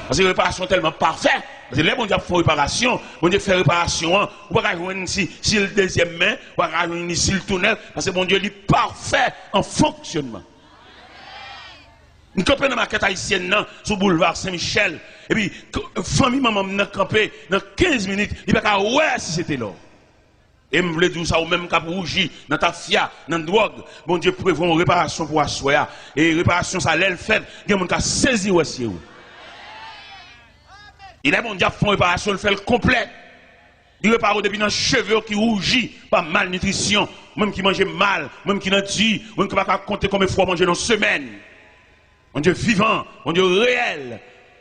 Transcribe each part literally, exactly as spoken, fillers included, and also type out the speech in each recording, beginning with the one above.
Paske reparasyon tèlman pafè. Paske lè Bondye ap fè yon reparasyon, Bondye fè reparasyon an, ou pa ka jwenn si, si l dezyèm men, ou pa ka jwenn li si l tou nèf, paske Bondye li pafè an fonksyònman. M kanpe nan makèt ayisyèn nan, sou boulva Sen Michèl, epi k-, fanmi manman m nan kanpe nan kenz minit, li pa ka wè si se te lò. E m vle di w sa, ou menm k ap wouji nan tafya, nan dwòg, Bondye prevwa yon reparasyon pou aswè a. E reparasyon sa, lè l fèt, gen moun ka sezi wè se ou. E lè Bondye ap fè yon reparasyon, l fè l konplè. Li repare w depi nan cheve w ki wouji pa malnitrisyon, ou menm ki manje mal, ou menm ki nan di, ou menm ki pa ka konte konbyen fwa w manje nan semèn. Bondye vivan, Bondye reyèl.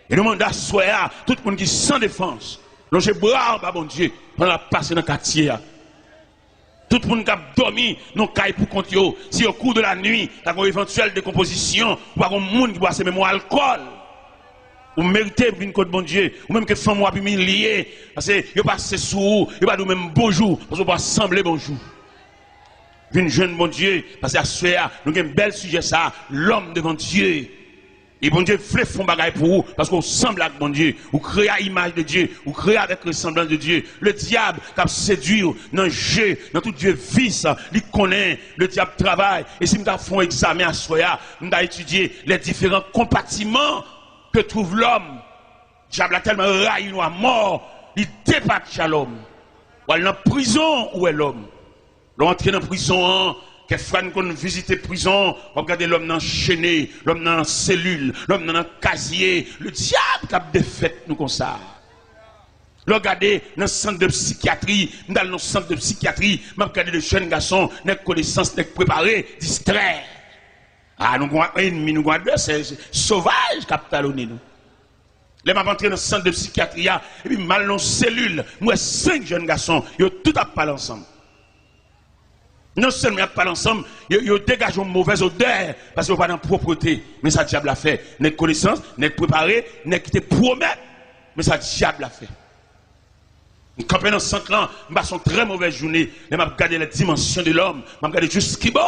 E nou mande aswè a, tout moun ki san defans, lonje bra w ba Bondye pandan l ap pase nan katye a. Tout moun k ap dòmi nan kay pou kont yo, si au cours de la nuit, ta gen yon evantyèl dekonpozisyon, ou pa gen moun ki bwase menm yon alkòl. Ou merite pou vin kot Bondye, ou menm ke fanmi w ap imilye, paske yo pase sou ou, yo pa di w menm bonjou, paske w pa sanble bonjou. Vin jwenn Bondye, paske aswè a, nou gen bèl sijè sa, l'homme devant Dieu. E Bondye vle fè yon bagay pou ou, paske ou sanble ak Bondye, ou kreye a imaj de Dye, ou kreye avèk resanblans de Dye. Le dyab k ap sedui w nan je, nan tout vye vis, li konnen le dyab travay. E si m ta fè yon egzamen aswè a, m ta etidye les différents compartiments que trouve l'homme. Dyab la tèlman rayi nou a mò, li depatcha lòm. W al nan prizon, ou wè lòm. Lè w antre nan prizon an, kèk fwa n konn vizite prizon, w ap gade lòm nan chene, lòm nan selil, lòm nan nan kazye. Le dyab k ap defèt nou konsa. Lè w gade nan sant de psikyatri, m t al nan sant de psikyatri, m ap gade de jèn gason, nèg konesans, nèg prepare, distrè. A, nou gon ènmi, nou gon advèsè sovaj k ap talonnen nou. Lè m ap antre nan sant de psikyatri a, epi m al nan yon selil, m wè senk jèn gason, yo tout ap pale ansanm. Non sèlman y ap pale ansanm, yo, yo degaje yon movèz odè, paske yo pa nan pwoprete. Men sa dyab la fè. Nèg konesans, nèg prepare, nèg ki te pwomèt. Men sa dyab la fè. M kanpe nan sant lan, m pase yon trè movèz jounen. Lè m ap gade la dimansyon de lòm, m ap gade jiskibò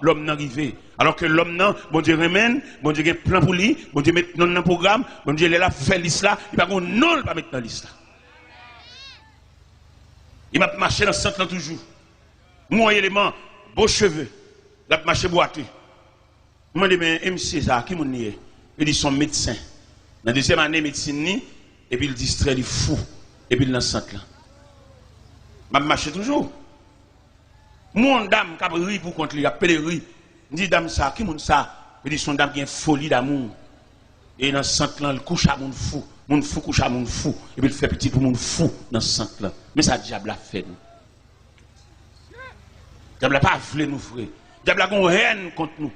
lòm nan rive. Alòske lòm nan, Bondye renmen l, Bondye gen plan pou li, Bondye met non l nan pwogram, Bondye lè l ap fè lis la, li pa gen yon non l pa met nan lis la. E m ap mache nan sant lan toujou. M wè yon eleman, bo cheve, l ap mache bwate. M mande, men e misye sa, ki moun li ye? Li di se yon medsen. Nan dezyèm ane medsin li, epi l distrè, li fou, epi l nan sant lan. M ap mache toujou. M wè yon dam k ap ri pou kont li, ap pede ri. M di, dam sa, ki moun sa? Li di se yon dam ki gen foli damou. E nan sant lan, l kouche ak moun fou. Moun fou kouche ak moun fou. Epi l fè pitit pou moun fou nan sant lan. Men sa dyab la fè nou. Dyab la pa vle nou vre. Dyab la gen yon hèn kont nou.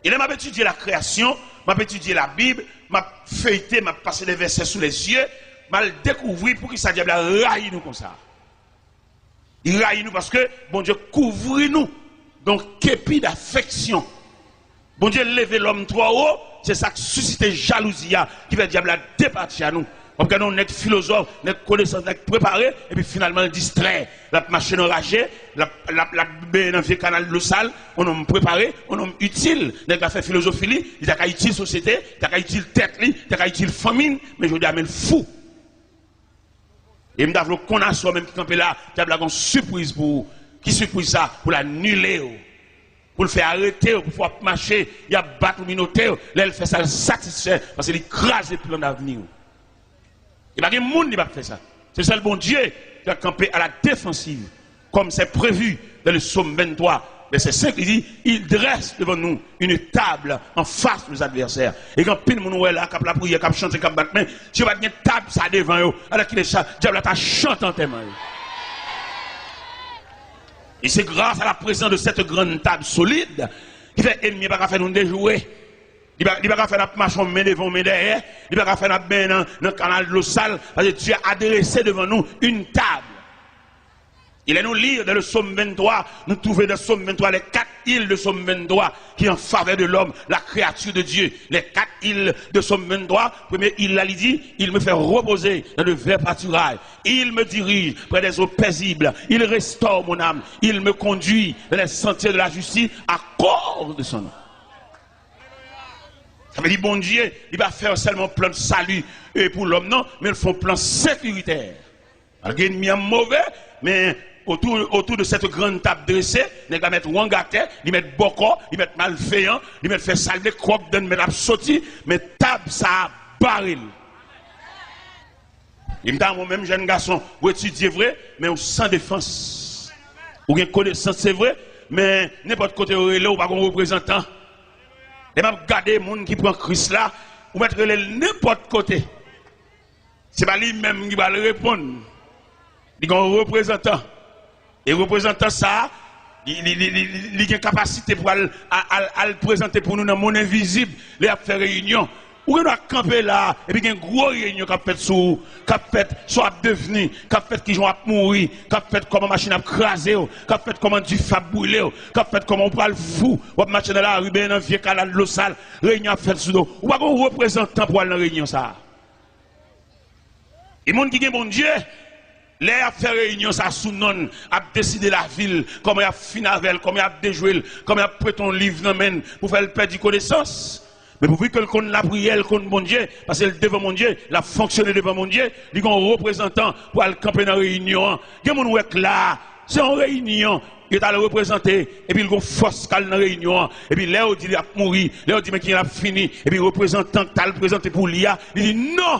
E lè m ap etidye la kreyasyon, m ap etidye Labib, m ap feyte, m ap pase de vèsè sou lèzye, m al dekouvri poukisa dyab la rayi nou konsa. Li rayi nou paske Bondye kouvri nou. Donk, kepi dafeksyon. Bondye leve lòm twò wo, se sa k sisite jalouzi a, ki fè dyab la depatcha nou. W ap gade yon nèg filozòf, nèg konesans, nèg prepare, epi finalman l distrè. L ap mache nan raje, l ap, l ap, l ap benyen nan vye kanal dlo sal, yon nonm prepare, yon nonm itil. Nèg la fè filozofi li, li ta ka itil sosyete, li ta ka itil tèt li, li ta ka itil fanmi l, men jodi a men l fou. E m ta vle w konn aswè w menm ki kanpe la, dyab la gen yon sipriz pou ou. Ki sipriz sa? Pou l anile w. Pou l fè arete w, pou fè w ap mache, y ap bat ou, minote w. Lè l fè sa, l satisfè, paske li kraze plan davni w. E pa gen moun li p ap fè sa. Se sèl Bondye ki ap kanpe à la défensive. Comme c'est prévu dans le psaume vingt-trois, verset cinq, il dit, il dresse devant nous une table en face de nos adversaires. E gen anpil moun ou wè la, k ap lapriyè, k ap chante, k ap bat men, si yo pa t gen tab sa devan yo, alèkile sa, dyab la ta chante antèman yo. Et c'est grâce à la présence de cette grande table solide qui fait ennemi pa ka fè nou dejwe. Li pa, li pa ka fè n ap mache yon men devan, yon men dèyè. Li pa ka fè n ap benyen nan, nan kanal dlo sal, paske Dieu a dressé devant nous une table. E lè nou li dans le psaume vingt-trois, nou twouve dans psaume vingt-trois, les quatre îles de psaume vingt-trois qui en faveur de l'homme, la créature de Dieu. Les quatre îles de psaume vingt-trois, premye il la, li di, il me fait reposer dans de verts pâturages. Il me dirige près des eaux paisibles. Il restaure mon âme. Il me conduit dans les sentiers de la justice à cause de son nom. Sa vle di Bondye, li pa fè sèlman plan sali e pou lòm, non, men l fè yon plan sekiritè. Malgre ènmi an move, men autour, autour de cette grande table dressée, nèg la mèt wang atè, li mèt bòkò, li mèt malveyan, li mèt fè sa l vle, kwòk dann mèt ap soti, men tab sa a bare l. Li m ta renmen w menm jèn gason, ou etidye vre, men ou san defans. Ou gen konesans, se vre, men nenpòt kote yo rele w, ou pa gen reprezantan. Lè m ap gade moun ki pran Kris la, ou mèt rele l nenpòt kote. Se pa li menm ki pral reponn. Li gen yon reprezantan. E reprezantan sa a, li, li, li, li, li, li gen kapasite pou al, al, al, al prezante pou nou nan mond envizib, lè y ap fè reyinyon. Ou gen dwa kanpe la, epi gen gwo reyinyon k ap fèt sou ou, k ap fèt sa w ap devni, k ap fèt kijan w ap mouri, k ap fèt kòman machin ap kraze w, k ap fèt kòman dife ap brile w, k ap fèt kòman w pral fou, w ap mache nan lari, benyen nan vye kanal dlo sal, reyinyon ap fèt sou do. Ou pa gen yon reprezantan pou al nan reyinyon sa a. E moun ki gen Bondye, lè y ap fè reyinyon sa sou non l, ap deside lavi l, kòman y ap fin avè l, kòman y ap dejwe l, kòman y ap prete yon liv nan men l pou fè l pèdi konesans. Men pouvi ke l konn lapriyè, l konn Bondye, paske l devan Bondye, l ap fonksyone devan Bondye, li gen yon reprezantan pou al kanpe nan reyinyon an. Gen moun ou wè k la, se yon reyinyon, yo t al reprezante, epi l gon fòs k al nan reyinyon an. Epi lè yo di l ap mouri, lè yo di men kijan l ap fini, epi reprezantan k t al prezante pou li a, li di non!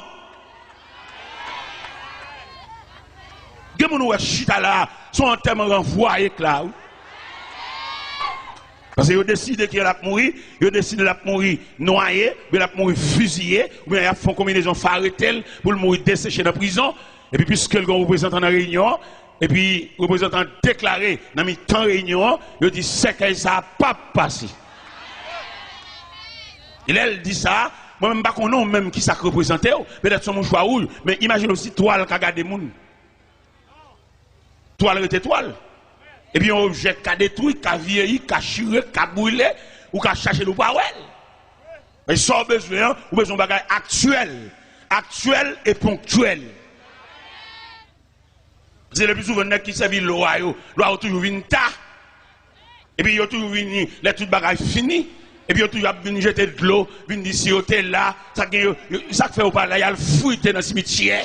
Gen moun ou wè chita la, se yon antèman ranvwaye k la, wi. Paske yo deside ke l ap mouri, yo deside l ap mouri nwaye, oubyen l ap mouri fiziye, oubyen y ap fè yon konbinezon fè arete l pou l mouri deseche nan prizon. Epi piske l gen yon reprezantan nan reyinyon an, epi reprezantan an deklare nan mitan reyinyon an, yo di sèkèy sa a p ap pase. E lè l di sa, mwen menm m pa konnen w menm kisa k reprezante w, petèt se yon mouchwa wouj, men imajine w si twal ka gade moun. Twal rete twal. Epi yon objè ka detwi, ka vyeyi, ka chire, ka brile, ou ka chache l, ou pa wè l. Men sa w bezwen an, ou bezwen yon bagay aktyèl. Aktyèl e ponktyèl. Se le pli souvan nèg ki sèvi lwa yo, lwa yo toujou vin ta. Epi yo toujou vini lè tout bagay fini. Epi yo toujou ap vin jete dlo, vin di si yo te la, sa k gen yo, yo, sa k fè yo pa la, y al frite nan simityè.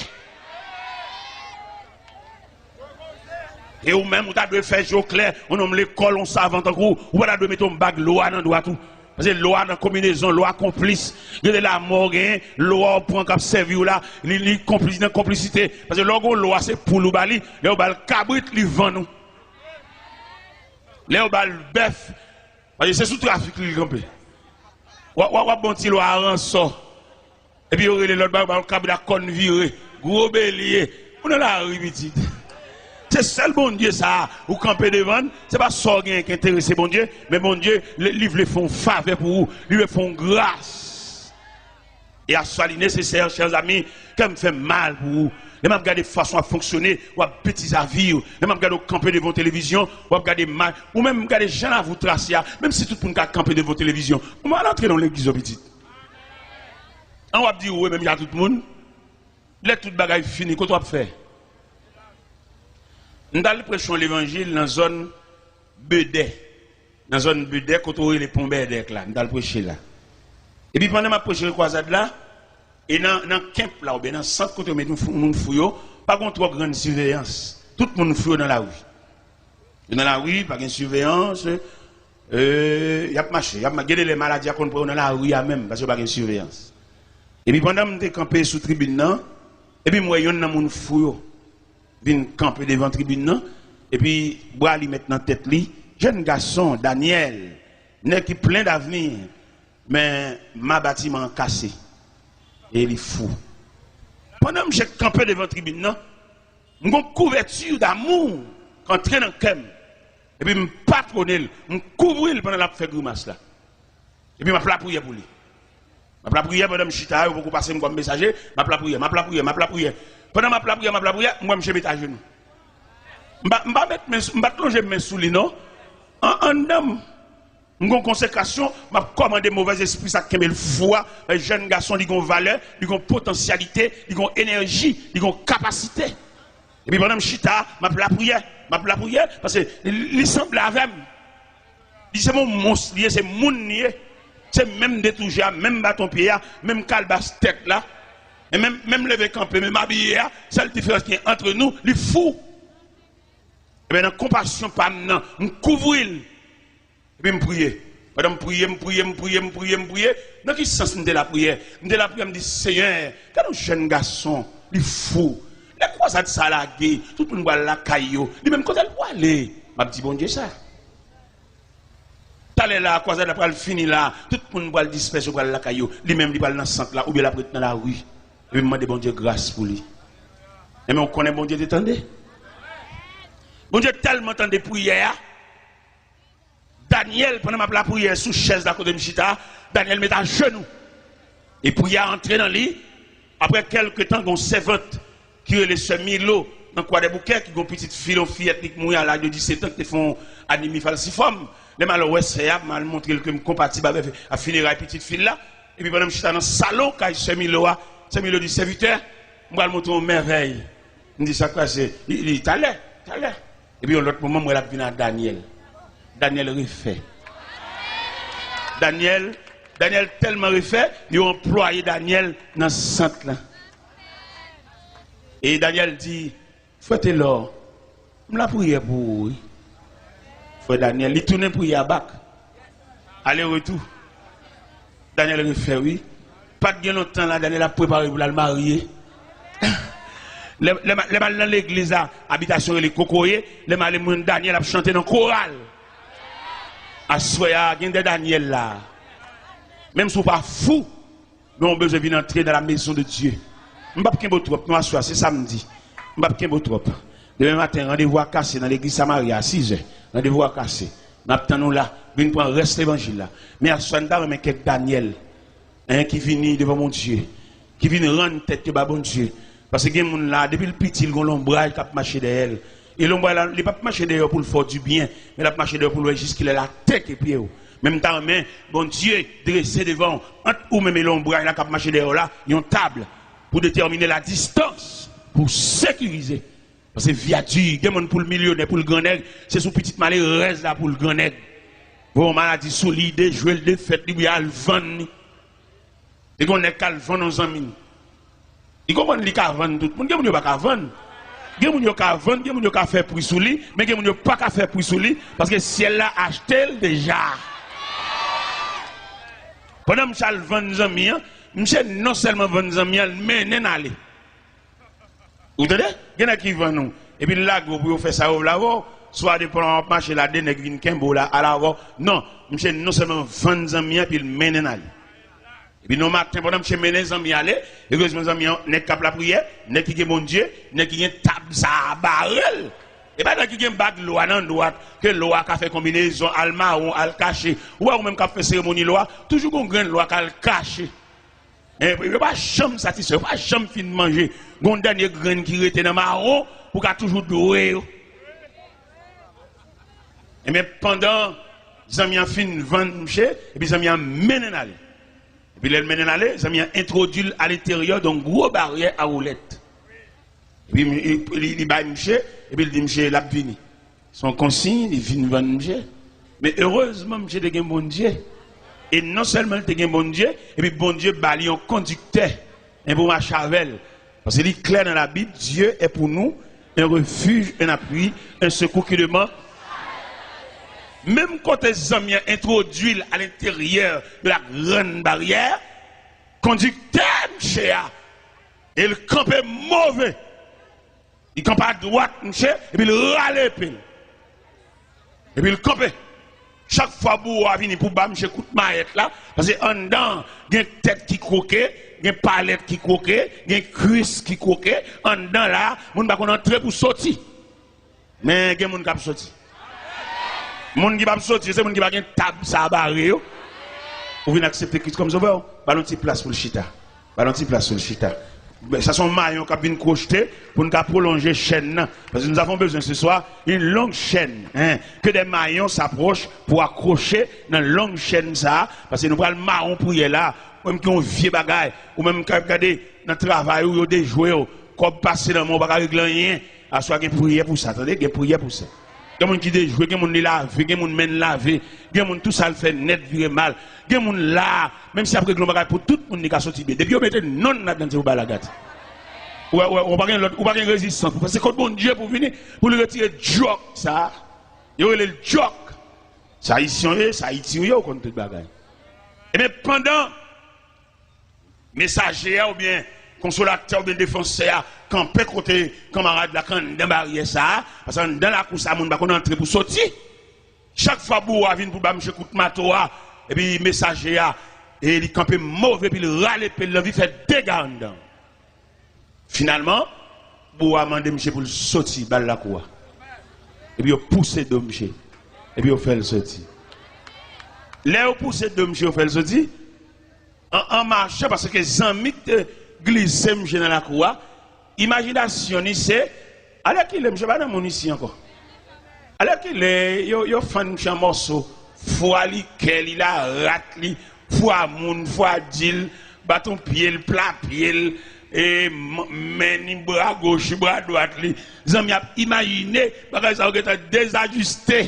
E ou menm, ou ta dwe fè je w klè, yon nonm lekòl, yon savan tankou w, ou pa ta dwe mete yon bag lwa nan dwat ou. Paske lwa nan konbinezon, lwa konplis. Gen de lamò w genyen, lwa w pran k ap sèvi w la, li, li konplis nan konplisite. Paske lè w gen yon lwa, se poul ou ba li, lè yo ba l kabrit, li vann ou. Lè yo ba l bèf, paske se sou trafik li kanpe. W ap, w ap, w ap bon ti lwa a ransò. Epi yo rele lòt ba yo, ba yo kabrit ak kòn vire, gwo belye. Ou nan lari, pitit. Se sèl Bondye sa a, ou kanpe devan l, se pa sa w genyen ki enterese Bondye, men Bondye, li, li vle fè yon favè pou ou, li vle fè yon gras. E aswè a li nesesè, chè zanmi, kè m fè m mal pou ou. Lè m ap gade fason w ap fonksyone, w ap betizavi w. Lè m ap gade w kanpe devan televizyon, w ap gade mal. Ou menm gade jan lavou trase a, menm si tout moun ka kanpe devan televizyon, ou mal antre nan legliz, yon pitit. An w ap di wi menm jan ak tout moun. Lè tout bagay fini, kote w ap fè? M t al preche yon levanjil nan zòn Bedè. Nan zòn Bedè, kote yo rele Pon Bèdèk la. M t al preche la. Epi pandan m ap preche nan kwazad la, e nan, nan kenp la, oubyen nan sant kote yo met moun fou, moun fou yo, pa gen twò grann siveyans. Tout moun fou yo nan lari. Yo nan lari, pa gen siveyans. E, y ap mache, y ap ma-, gen de lè maladi a konn pran yo nan lari a menm, paske yo pa gen siveyans. Epi pandan m te kanpe sou tribin nan, epi m wè yonn nan moun fou yo vin kanpe devan tribin nan, epi bra li met nan tèt li, jèn gason, Danyèl, nèg ki plen davni, men ma batiman an kase, e li fou. Pandan misye kanpe devan tribin nan, m gon kouvèti damou k antre nan kè m. Epi m patwone l, m kouvri l pandan l ap fè grimas la. Epi m ap lapriyè pou li. M ap lapriyè pandan m chita, yo poko pase m kòm mesaje, m ap lapriyè, m ap lapriyè, m ap lapriyè. Pandan m ap lapriyè, m ap lapriyè, m wè misye met ajenou. M pa, m pa met men sou, m pa t lonje men sou li, non. An, anndan m, m gon konsekrasyon, m ap kòmande movèzespri sa k kenbe l fou a, jèn gason, li gon valè, li gon potansyalite, li gon enèji, li gon kapasite. Epi pandan m chita, m ap lapriyè, m ap lapriyè, paske li, li sanble avè m. Li se yon mons, li ye, se moun li ye. Se menm detouje a, menm baton pye a, menm kalbas tèt la, e menm, menm leve kanpe, menm abiye a, sèl diferans ki gen ant nou, li fou. Ebyen, nan konpasyon pa m nan, m kouvri l. Epi m priye. Pandan m priye, m priye, m priye, m priye, m priye. Nan ki sans m te lapriyè? M te lapriyè, m di, Senyè, gade yon jèn gason, li fou. Lè kwazad sa lage, tout moun pral lakay yo. Li menm, kote l pwale? M ap di Bondye sa. Talè la, kwazad la pral fini la, tout moun pral dispèse, yo pral lakay yo. Li menm, li pral nan sant la, oubyen l ap ret nan lari. Epi m mande Bondye gras pou li. Ebyen, ou konnen Bondye te tande? Bondye tèlman tande priyè a, Danyèl, pandan m ap lapriyè sou chèz la kote m chita, Danyèl met ajenou. E priyè a antre nan li. Apre kèlke tan, gen yon sèvant ki rele sè Milo nan Kwadèboukè, ki gen yon pitit fi l, yon fiyèt li k mouri a laj de disèt an, ki te fè yon anemi falsifòm. Lè m al wè sè a, m al montre l ke m konpatib avèk, a fineray pitit fi l la. Epi pandan m chita nan salon kay sè Milo a, sè Milo di, Sèvitè, m pral montre w yon mèvèy. M di, Sa k pase? Li di, Talè, talè. Epi yon lòt moman, m wè l ap vin a Danyèl. Danyèl refè. Danyèl, Danyèl tèlman refè, yo anplwaye Danyèl nan sant lan. E Danyèl di, Frè Telò, m lapriyè pou ou, wi. Frè Danyèl, li tounen priyè a bak. Ale retou. Danyèl refè, wi. Pa t gen lontan la, Danyèl ap prepare pou l al marye. Lè, lè, m- lè m al nan legliz la, abitasyon rele Kokoye, lè m ale, m jwenn Danyèl ap chante nan koral. Aswè a, gen de Danyèl la. Menm si w pa fou, men w bezwen vin antre dans la maison de Dieu. M p ap kenbe w twòp, non, aswè a, se samdi. M p ap kenbe w twòp. Demen maten, randevou a kase nan legliz Samaria a sizè. Randevou a kase. M ap tann ou la. Vin pran rès levanjil la. Men aswè a, n ta renmen kèk Danyèl, en, ki vini devan Bondye, ki vin rann tèt yo ba Bondye. Paske gen moun la, depi l piti, l gen yon lonbraj k ap mache dèyè l. E lonbraj la, li p ap mache dèyè w pou l fè w dibyen, men l ap mache dèyè w pou l wè jiskilè l atake pye w. Men m ta renmen Bondye drese devan w, ant ou menm e lonbraj la k ap mache dèyè w la, yon tab pou detèmine la distans, pou sekirize. Paske vi a di, gen moun pou l milyonè, pou l grannèg, se sou pitit malerèz la pou l grannèg. Voye yon maladi sou li, dejwe l, defèt li, oubyen al vann li. Te gen yon nèg k al vann yon zanmi l. Li konprann li ka vann tout moun. Gen moun yo pa ka vann. Gen moun yo ka vann, gen moun yo ka fè pri sou li, men gen moun yo pa ka fè pri sou li, paske syèl la achte l deja. Pandan misye al vann zanmi an, misye non sèlman vann zanmi an, l mennen l ale. Ou tande? Gen nèg ki vann ou, epi l lage w pou yo fè sa yo vle avè w. Swa depann w ap mache la, de nèg vin kenbe w la, al avè w. Non, misye non sèlman vann zanmi an, epi l mennen l ale. Epi nan maten, pandan misye mennen zanmi ale, erezman zanmi an, nèg k ap lapriyè, nèg ki gen Bondye, nèg ki gen tab sa a bare l. E pa nèg ki gen bag lwa nan dwat, ke lwa ka fè konbinezon, al mawon, al kache. Ou wè ou menm k ap fè seremoni lwa, toujou gon grenn lwa k al kache. E, yo pa janm satisfè, yo pa janm fin manje. Gon dènye grenn ki rete nan mawon pou ka toujou dwe yo. Ebyen, pandan zanmi an fin vann misye, epi zanmi an mennen l ale. Epi lè l mennen l ale, zanmi an entwodui l alenteryè yon gwo baryè a woulèt. Epi li, li, li bay misye, epi l di misye l ap vini. Se yon konsiy, li vin vann misye. Men erezman, misye te gen Bondye. E non sèlman li te gen Bondye, epi Bondye ba li yon kondiktè, en, pou mache avè l. Paske li klè nan Labib, Dieu est pour nous un refuge, un appui, un secours qui demeure. Menm kote zanmi an entwodui l à l'intérieur de la grande barrière, kondiktè misye a, e l kanpe move. Li kanpe adwat misye, epi l rale epe l. Epi l kanpe. Chak fwa bouwo a vini pou ba misye kout mayèt la, paske anndan gen tèt ki kwoke, gen palèt ki kwoke, gen kwis ki kwoke, anndan la, moun pa konn antre pou soti. Men gen moun k ap soti. Moun ki p ap soti, se moun ki pa gen tab sa a bare yo. Ou vin aksepte Kris kòm sovè w, ba l yon ti plas pou l chita. Ba l yon ti plas pou l chita. Sa se yon mayon k ap vin kwochte pou n ka pwolonje chèn nan. Parce que nous avons besoin ce soir une longue chaîne, hein, que des maillons s'approchent pour accrocher nan long chèn sa a, paske nou pral mawon priyè la. Ou menm ki yon vye bagay, ou menm k ap gade nan travay ou, yo dejwe w, kòb pase nan men w, ou pa ka regle anyen. Aswè a gen priyè pou sa, tande, gen priyè pou sa. Gen moun ki dejwe, gen moun li lave, gen moun men l lave, gen moun tou sa l fè nèt vire mal. Gen moun la, menm si ap regle yon bagay pou tout moun, li ka soti byen. Depi yo mete non l ladan, se pou bagay la gate. Ou, ou, ou pa gen lòt, ou pa gen rezistans. Ou pase kot Bondye pou vini, pou li retire djòk sa. Yo rele l djòk. Se Ayisyen w ye, se Ayiti w ye, ou konn tout bagay. Ebyen, pandan mesaje a oubyen konsolatè oubyen defansè a kanpe kote kanmarad la, k anndan baryè sa a, paske anndan lakou sa a, moun pa konn antre pou soti. Chak fwa bouwo a vin pou ba misye kout mato a, epi mesaje a, e li kanpe move, epi l rale epe l, l anvi fè dega anndan. Finalman, bouwo a mande misye pou l soti, ba l lakou a. Epi yo pouse do misye. Epi yo fè l soti. Lè yo pouse do misye, yo fè l soti, an, an machan, paske zanmi k te glise misye nan lakou a, imajinasyon li se, alèkile, misye pa nan moun isi ankò. Alèkile, yo, yo fann misye an mòso, fwa li, kè li, larat li, fwa moun, fwa di l, baton pye l, pla pye l, e, m-, men ni, bra goch li, bra dwat li. Zanmi ap imajine bagay sa yo gentan dezajiste.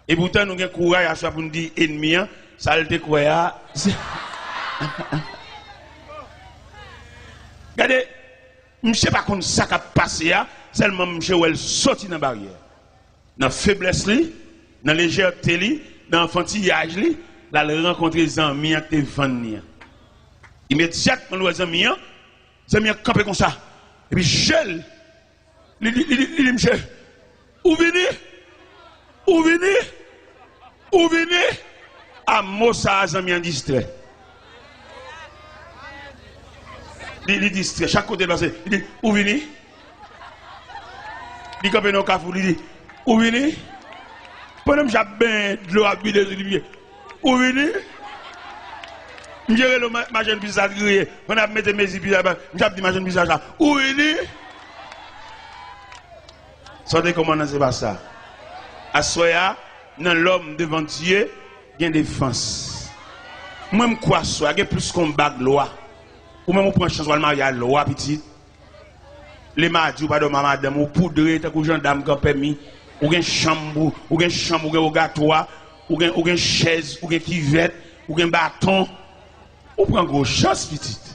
Epoutan, nou gen kouraj aswè pou n di ènmi an, sa l te kwè a, se gade, misye pa konn sa k ap pase a, sèlman misye wè l soti nan baryè. Nan feblès li, nan lejète li, nan anfantiyaj li, l al rankontre zanmi an k te vann li an. Imedyatman l wè zanmi an, zanmi an kanpe konsa. Epi je l, li, li, li, li, li di misye, "Ou vini? Ou vini? Ou vini?" A mo sa a, zanmi an distrè. Li, li distrè. Chak kote l pase, li di, "Ou vini?" Li kanpe nan yon kafou, li di, "Ou vini?" Pandan misye ap benyen, dlo ap vide sou li, misye, "Ou vini?" Misye rele ma-, machann pizza l kriye. Pandan ap mete mezi pizza, misye ap di machann pizza sa, "Ou vini?" Sa w te kòmandan, se pa sa. Aswè a, nan lòm devan Dye, gen defans. Mwen, m kwè aswè a, gen plis ke yon bag lwa. Ou menm, ou pran chans, w al marye a lwa, pitit. Lemadi, ou pa dòmi a madanm ou, poudre tankou jandam k an pèmi. Ou gen chanm pou, ou gen chanm, ou gen wogatwa, ou gen, ou gen chèz, ou gen kivèt, ou gen baton. Ou pran gwo chans, pitit.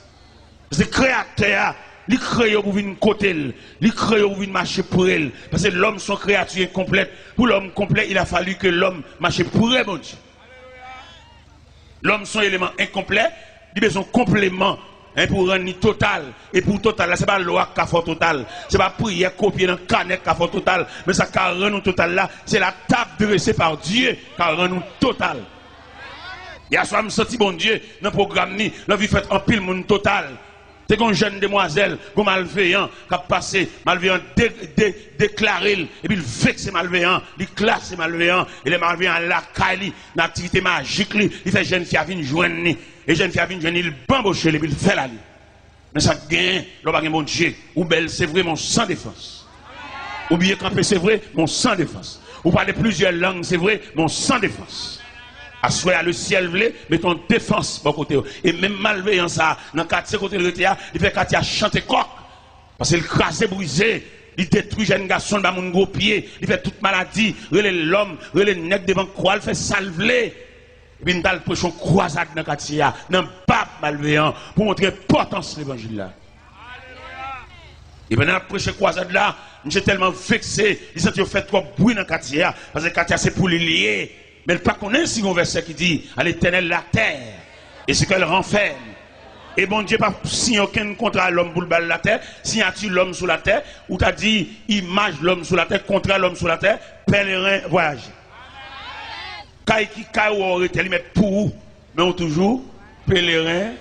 Paske Kreyatè a, li kreye w pou vin kote l. Li kreye w pou vin mache pre l. Paske lòm se yon kreyati enkonplèt. Pou lòm konplè, il a fallu que l'homme mache pre Bondye. Lòm se yon eleman enkonplè, li bezwen konpleman, en, pou rann li total. E pou total la, se pa lwa k ka fè w total. Se pa priyè kopye nan kanè k ka fè w total. Men sa k ka rann ou total la, se la table dressée par Dieu k ka rann ou total. Yèswa, m santi Bondye nan pwogram ni, l anvi fè anpil moun total. Te gen yon jèn demwazèl, gen yon malveyan k ap pase, malveyan de-, de-, deklare l, epi l vekse malveyan, li klase malveyan, e lè malveyan al lakay li, nan aktivite majik li, li fè jèn fi a vin jwenn li, e jèn fi a vin jwenn li, li banboche l, epi l fè l ale. Men sa k genyen, lè w pa gen Bondye, ou bèl, se vre, men w san defans. Ou byen kanpe, se vre, men w san defans. Ou pale plizyè lang, se vre, men w san defans. Aswè a, lesyèl vle mete yon defans bò kote w. E menm malveyan sa a, nan katye kote l rete a, li fè katye a chante kòk. Paske l kraze brize, li detwi jèn gason, l ba moun gwo pye, li fè tout maladi, rele lòm, rele nèg devan kwa, l fè sa l vle. Epi m t al preche yon kwazad nan katye a, nan bab malveyan, pou montre enpòtans levanjil la. E pandan l ap preche kwazad la, misye tèlman vekse, li santi yo fè twòp bri nan katye a, paske katye a se pou li li ye. Men l pa konnen si gen yon vèsè ki di, "À l'Éternel la terre, et ce qu'elle renferme." E Bondye pa siyen okenn kontra a lòm pou l ba l latè, siyati lòm sou latè, ou ta di, imaj lòm sou latè, kontra lòm sou latè, pèleren vwayaje. Kay ki kay ou wè w rete, li mèt pou ou, men ou toujou peleren.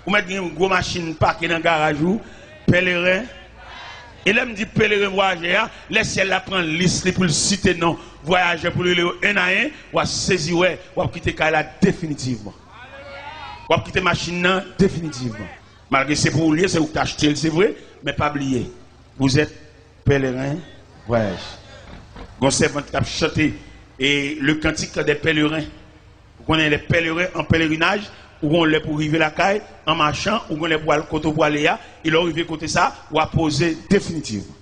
Ou mèt gen yon gwo machin pake nan garaj ou, peleren. E lè m di peleren vwayajè a, lè syèl la pran lis li pou l site non vwayajè pou l rele yo en a en, w a sezi wè, w ap kite kay la definitivman. W ap kite machin nan definitivman. Malgre se pou ou l ye, se ou k t achte l, se vre, men pa bliye, vous êtes pèleren vwayaj. Gon sèvant k ap chante e le cantique des pèlerins. Ou konnen lè pèleren an pèlerinaj, ou gon lè pou rive lakay, an machan, ou gon lè pou al kote ou pou ale a, e lè w rive kote sa, w a poze definitivman.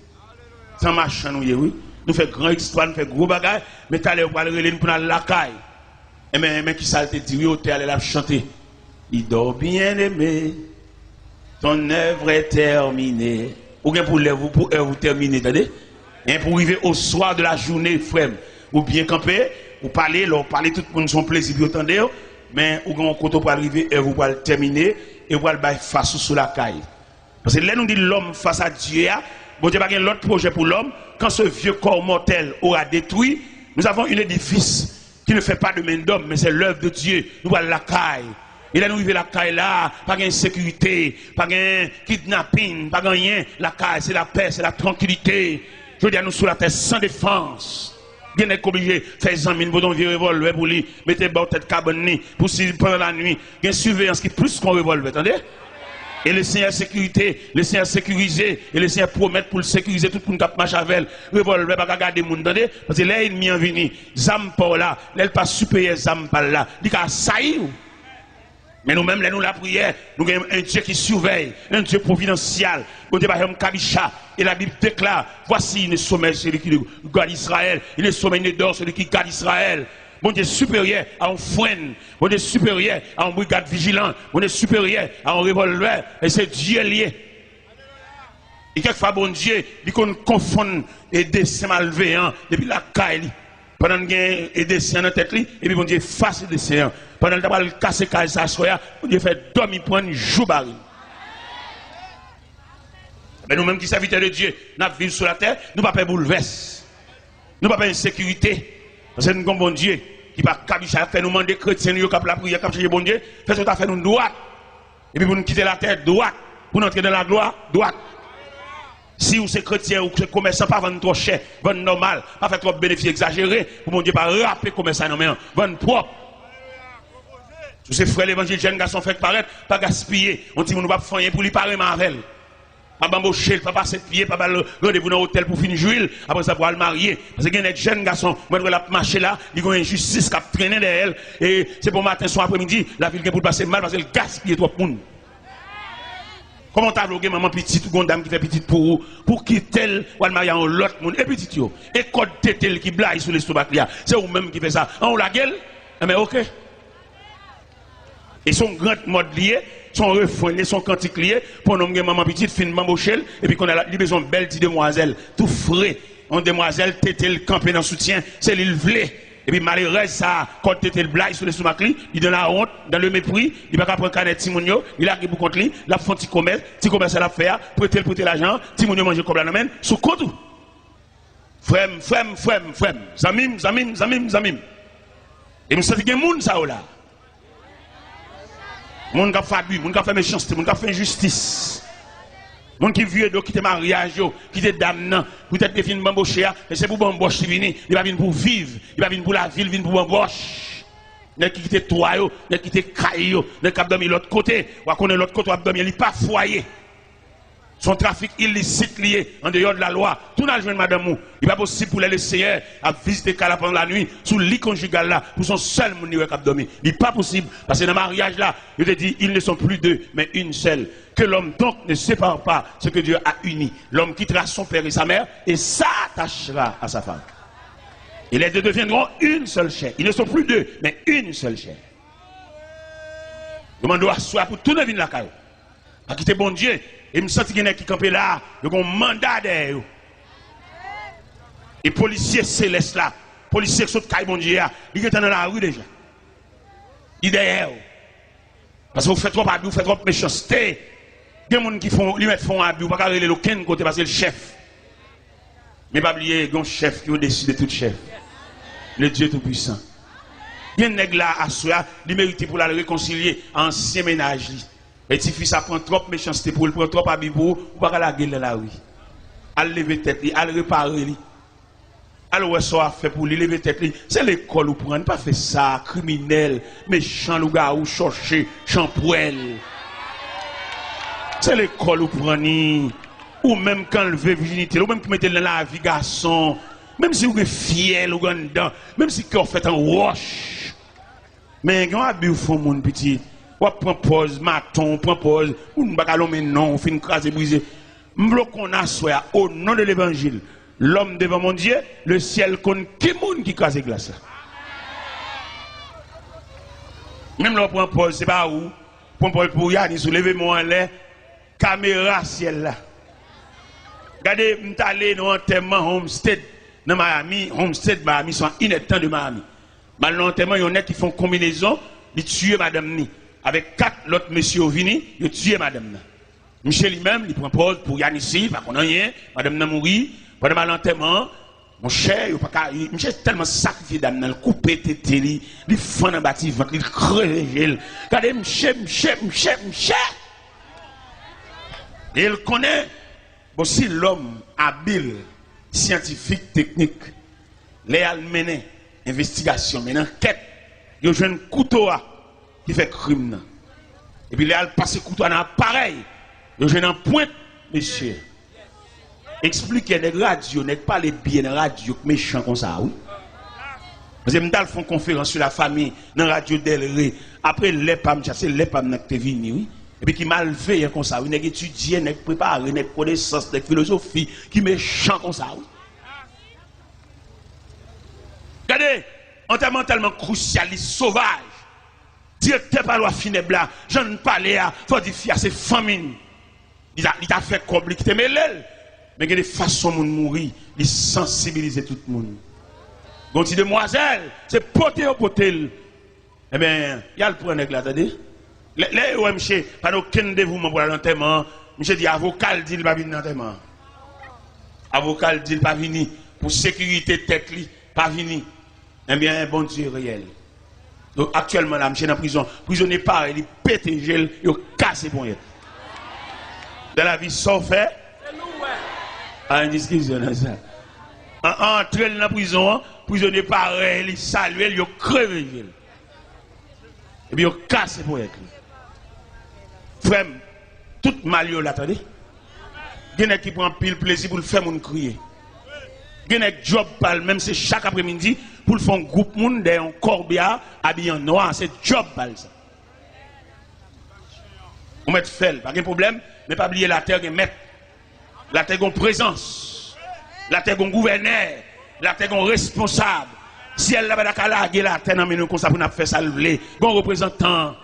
Se an machan nou ye, wi. Nou fè gran ekspwa, nou fè gwo bagay, men talè yo pral rele n pou n al lakay. Enben, men kisa l te di, wi, otè a lè l ap chante. Li di w, Bien-aimé, ton œuvre est terminée. Ou gen pou lèv ou, pou èv ou tèmine, tande? Gen pou rive au soir de la journée, frè m. Ou byen kanpe, ou pale, lè w pale, tout moun se yon plezi pou yo tande w, men ou gen yon kote w pral rive, èv ou pral tèmine, e ou pral bay fas ou sou lakay. Paske lè nou di l'homme face à Dieu a, Bondye pa gen lòt pwojè pou lòm, quand ce vieux corps mortel aura détruit, nous avons un édifice qui ne fait pas de main d'homme, mais c'est l'œuvre de Dieu. Nou pral lakay. E lè nou rive lakay la, pa gen ensekirite, pa gen kidnapin, pa gen anyen. Lakay, se lapè, se la trankilite. Jodi a, nou sou latè san defans. Gen nèg k oblije fè zanmi l pote yon vye revòlvè pou li, mete bò tèt kabann li, pou si pandan lanwit, gen siveyans ki plis ke yon revòlvè, tande? E Lesenyè sekirite, Lesenyè sekirize, e Lesenyè pwomèt pou l sekirize tout moun k ap mache avè l. Revòlvè pa ka gade moun, tande? Paske lè ènmi an vini, zam pa w la, lè l pa siperyè zam pa l la, li ka asayi w. Men nou menm, lè nou lapriyè, nou gen un Dieu qui surveille, un Dieu providentiel. Bondye pa janm kabicha. Et la Bible déclare, Voici, il ne sommeille celui qui garde Israël, il ne sommeille ni ne dort celui qui garde Israël. Bondye siperyè a yon frenn. Bondye siperyè a yon brigad vijilan. Bondye siperyè a yon revòlvè. E se Dye l ye. E kèkfwa Bondye, li konn konfonn e desen malveyan depi lakay li. Pandan l gen e desen an nan tèt li, epi Bondye efase desen an. Pandan l ta pral kase kay sa aswè a, Bondye fè dòmi pran l, jou bare l. Men nou menm ki sèvitè de Dye, n ap viv sou latè, nou pa pè boulvès. Nou pa pè ensekirite. Paske nou gen yon Bondye ki pa kabicha, fè nou mande kretyen nou yo k ap lapriyè, k ap chèche Bondye, fè tout afè nou dwat. Epi pou n kite latè dwat, pou n antre nan laglwa dwat. Si ou se kretyen, ou se komèsan, pa vann twò chè, vann nòmal, pa fè twòp benefis egzajere, pou Bondye pa rape komès sa nan men an. Vann pwòp. Si ou se frè levanjil, jèn gason fèk parèt, pa gaspiye. Yon timoun ou p ap fè anyen pou li, pa renmen avè l. Pa banboche l, pa pase pye, pa ba l randevou nan otèl pou fin jwi l. Apre sa, pou al marye. Paske gen nèg jèn gason, mwen wè l ap mache la, li gen yon enjistis k ap trennen dèyè l. E se bon maten, se yon apremidi, lavi l gen pou l pase mal paske l gaspiye twòp moun. Kòman w ta vle w gen manman pitit, ou gen yon dam ki fè pitit pou ou, pou w kite l, w al marye a yon lòt moun, e pitit yo? E kòd tete l ki blayi sou lestomak li a, se ou menm ki fè sa. An, ou lage l? Enben, oke. E se yon grand mòd li ye, se yon refren li ye, se yon kantik li ye, pou yon nonm gen manman pitit, fin banboche l, epi kounye a li bezwen yon bèl ti demwazèl, tou fre, yon demwazèl tete l kanpe nan soutyen, se li l vle. Epi malerèz sa a, kòd tete l blayi sou lestomak li, li dans la honte, dans le mépris, li pa ka pran kanè timoun yo, li lage pou kont li, l ap fè yon ti komès, ti komès sa l ap fè a, prete l prete lajan an, timoun yo manje kòb la nan men l, sou kont ou. Frè m, frè m, frè m, frè m, zanmi m, zanmi m, zanmi m, zanmi m. E m santi gen moun sa yo la. Moun k ap fè abi, moun k ap fè mechanste, moun k ap fè enjistis. Moun ki vire do kite maryaj yo, kite dam nan, poutèt li fin banboche a, men se pou banbòch li vini, li pa vin pou viv, li pa vin pou lavi, li vin pou banbòch. Nèg ki kite twa yo, nèg ki kite kay yo, nèg k ap dòmi lòt kote, w a konnen lòt kote w ap dòmi, li pa fwaye. Se yon trafik ilisit li ye, andeyò de la lwa. Tounen al jwenn madanm ou. Li pa posib pou lè Lesenyè ap vizite kay la pandan lanwit, sou li konjigal la, pou se yon sèl moun li wè k ap dòmi. Li pa posib, paske nan maryaj la, yo te di, ils ne sont plus deux, mais une seule. Que l'homme donc ne sépare pas ce que Dieu a uni. L'homme quittera son père et sa mère et s'attachera à sa femme. Et les deux deviendront une seule chair. Ils ne sont plus deux, mais une seule chair. Yo mande w aswè a pou tounen vin lakay ou. Pa kite Bondye. E m santi gen nèg ki kanpe la, yo gen yon manda dèyè yo. E polisye selès la, polisye k sot kay Bondye a, li gentan nan lari deja. Li dèyè w. Paske ou fè twòp abi, ou fè twòp mechanste. Gen moun ki fè w, li mèt fè w abi, ou pa ka rele l okenn kote paske l chèf. Men pa bliye, gen yon chèf ki odesi de tout chèf. Le Dieu Tout-Puissant. Gen nèg la aswè a, li merite pou l al rekonsilye a ansyen mennaj li. E tifi sa pran twòp mechanste pou ou, li pran twòp abi pou ou, ou pa ka lage l nan lari. Al leve tèt li, al repare li. Al wè sa w ap fè pou li, leve tèt li. Se lekòl ou pran, pa fè sa, kriminèl, mechan, lougawou, chòche, chanpwèl. Se lekòl ou pran ni. Ou menm k anlve vijinite l, ou menm ki mete l nan lavi gason. Menm si ou gen fyèl ou gen anndan, menm si kè w fèt an wòch. Men gen yon abi w fè yon moun pitit. W ap pran pòz maton, w pran pòz, moun pa ka lonmen non, w fin kraze brize. M vle w konn aswè a, o non de levanjil, Lòm devan Bondye, lesyèl konn ki moun ki kraze glas la. Menm lè w pran pòz, se pa ou. Pran pòz pou Yanis, ou leve men w anlè, kamera syèl la. Gade, m t ale nan antèman Homestead nan Miami, Homestead, Miami, se a inèdtan de Miami. M al nan antèman yon nèg ki fè yon konbinezon, li tiye madanm ni. Avèk kat lòt mesye yo vini, yo tiye madanm nan. Misye li menm, li pran pòz pou Yanis, li pa konn anyen, madanm nan mouri, pandan m al antèman an, monchè, yo pa ka, misye tèlman sakrifye dam nan, l koupe tete li, li fann anba ti vant li, l kreve je l. Gade misye, misye, misye, misye! E l konnen, bon, si lòm abil, syantifik, teknik, lè y al mennen envestigasyon, mennen ankèt, yo jwenn kouto a ki fè krim nan. Epi lè y al pase kouto a nan aparèy, yo jwenn anpwent mesye. Eksplike nèg radyo, nèg pale byen nan radyo k mechan konsa, wi. Paske m t al fè yon konferans sou lafami nan radyo Del Rey. Apre lè pa m, sa se lè pa m nan k te vini, wi. Epi ki malveyan konsa, wi. Nèg etidye, nèg prepare, nèg konesans, nèg filozofi, ki mechan konsa, wi. Gade, antèman tèlman krusyal, li sovaj. Direktè pa lwa finèb la, jan n pale a, fò di fi a se fanmi n. Li ta, li ta fè kòb, li kite mele l. Men gen de fason moun mouri, li sansibilize tout moun. Gon ti demwazèl, se pote yo pote l. Ebyen, y al pran nèg la, tande. Lè, lè yo wè misye pa gen okenn devouman pou l al antèman an, misye di avoka l di l pa vin nan antèman an. Avoka l di l pa vini. Pou sekirite tèt li, pa vini. Ebyen, Bondye reyèl. Donk, aktyèlman la, misye nan prizon. Prizonye parèy li, pete je l, yo kase ponyèt. Dan lavi, sa w fè? Pa gen diskisyon nan sa. An, antre l nan prizon an, prizonye parèy li, salye l, yo kreve je l. Epi yo kase ponyèt li. Frè m, tout mal yo la, tande. Gen nèg ki pran anpil plezi pou l fè moun kriye. Gen nèg djòb pa l menm se chak apremidi pou l fè yon gwoup moun dèyè yon kòbya abiye an nwa, se djòb pa l sa. Ou mèt fè l, pa gen pwoblèm, men pa bliye latè gen mèt. Latè gon prezans. Latè gon gouvènè. Latè gon responsab. Syèl la pa ta ka lage latè nan men nou konsa pou n ap fè sa l vle. Gon reprezantan.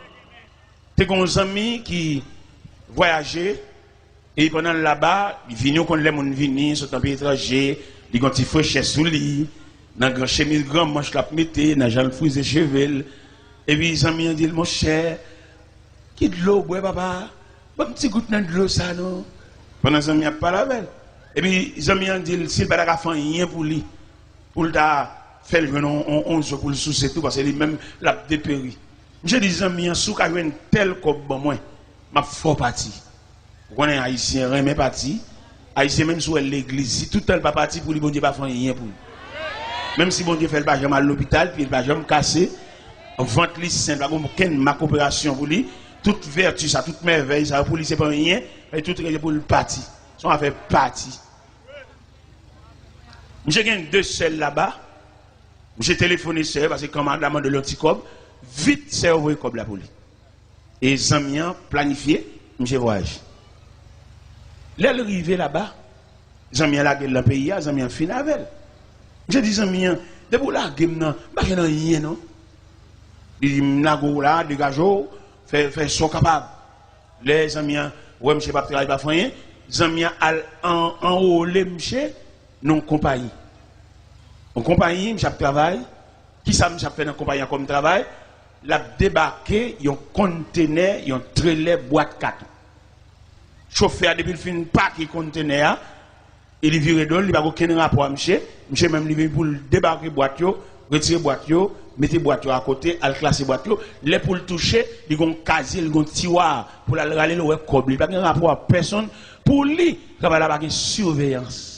Te gon zanmi ki vwayaje, e pandan l laba, li vini, ou konn lè moun vini, sot nan peyi etranje, li gon ti frechè sou li, nan gran chemiz gran manch l ap mete, nan jan l frize cheve l. Epi zanmi an di l, monchè, ki dlo w bwè, papa? Ban m ti gout nan dlo sa, non. Pandan zanmi an ap pale avè l. Epi zanmi an di l, si l pa ta ka fè anyen pou li, pou l ta fè l jwenn on, on, on zo pou l souse tou, paske li menm, l ap deperi. Misye di zanmi an, si w ka jwenn tèl kòb ban mwen, m ap fè w pati. Ou konnen Ayisyen renmen pati. Ayisyen, menm si w wè l legliz, si tout tan l pa pati pou li, Bondye pa fè anyen pou li. Menm si Bondye fè l pa janm al lopital, pye l pa janm kase, vant li sen, pa gen okenn mak operasyon pou li, tout vèti sa, tout mèvèy sa yo pou li se pa anyen, e tout rete pou l pati. Se yon afè pati. Misye gen de sè l laba, misye telefone sè yo, paske kanmarad la mande l yon ti kòb, vit sè yo voye kòb la pou li. E zanmi an planifye, misye vwayaje. Lè l rive laba, zanmi an lage l nan peyi a, zanmi an fin avè l. Misye di zanmi an, depi w lage m nan, m pa jwenn anyen non. Li di, m lage w la, degaje w, fè, fè sa w kapab. Lè zanmi an wè misye p ap travay, pa fè anyen, zanmi an al an, anwole misye nan yon konpayi. Yon konpayi, misye ap travay. Kisa misye ap fè nan konpayi an kòm travay? L ap debake yon kontenè, yon trelè bwat katon. Chofè a, depi l fin pake kontenè a, e li vire do l, li pa gen okenn rapò a misye. Misye menm, li vin pou l debake bwat yo, retire bwat yo, mete bwat yo akote, al klase bwat yo. Lè pou l touche, li gen yon kazye, li gen yon tiwa pou l al rale l wè kòb li. Li pa gen rapò a pèsonn. Pou li, travay la pa gen siveyans.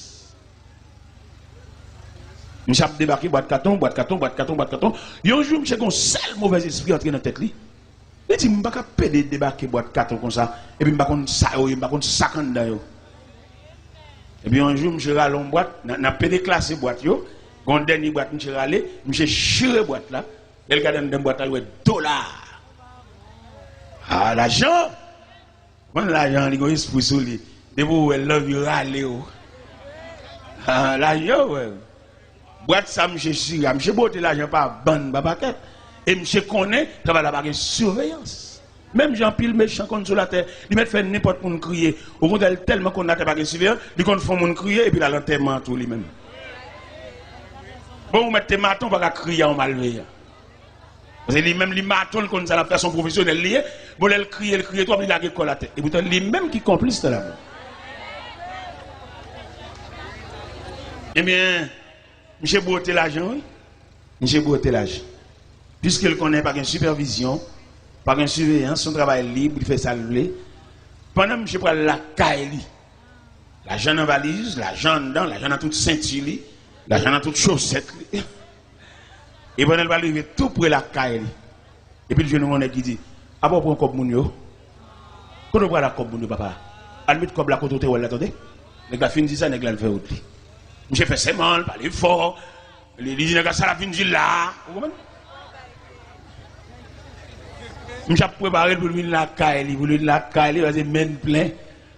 Misye ap debake bwat katon, bwat katon, bwat katon, bwat katon. Yon jou, misye gen yon sèl movèzespri antre nan tèt li. Li di, m pa ka pede debake bwat katon konsa, epi m pa konn sa yo ye, m pa konn sa k anndan yo. Epi yon jou, misye rale yon bwat, nan, nan pede klase bwat yo, gen yon dènye bwat misye rale, misye chire bwat la, lè l gade anndan bwat la, li wè dola. Ah, lajan! Konn lajan an, li gen yon espri sou li. Depi w wè l, l anvi rale w. Ah, lajan, wè. Bwat sa misye chire a, misye bwote lajan pa bann, pa pakèt. E misye konnen travay la pa gen siveyans. Menm jan anpil mechan konn sou latè, li mèt fè nenpòt moun kriye. Okontrè, li tèlman konn latè pa gen siveyans, li konn fè yon moun kriye epi l al antèman an tou li menm. Bon, ou mèt te maton, ou pa ka kriye a yon malveyan. Paske li menm, li maton, li konn sa l ap fè, se yon pwofesyonèl li ye. Bon, lè l kriye, l kriye twòp, li lage kò l atè. Epoutan, li menm ki konplis nan lajan. Ebyen, misye bwote lajan, wi. Misye bwote lajan. Piske l konnen pa gen sipèvizyon, pa gen siveyans, se yon travay lib, li fè sa l vle. Pandan misye pral lakay li, lajan nan valiz, lajan anndan, lajan nan tout senti li, lajan nan tout chosèt li. E pandan l pral rive tou pre lakay li, epi l jwenn yon nèg ki di, "Apa w pran kòb moun yo? Kote w pral ak kòb moun yo, papa? Al met kòb la kote w te wè l la, tande." Nèg la fin di sa, nèg la al fè wout li. Misye fè sèman, l pale fò. Li, li di nèg la, "Sa l ap vin di l la a?" Ou konprann? Misye ap prepare l pou l vin lakay li, pou l vin lakay li, paske men l plen.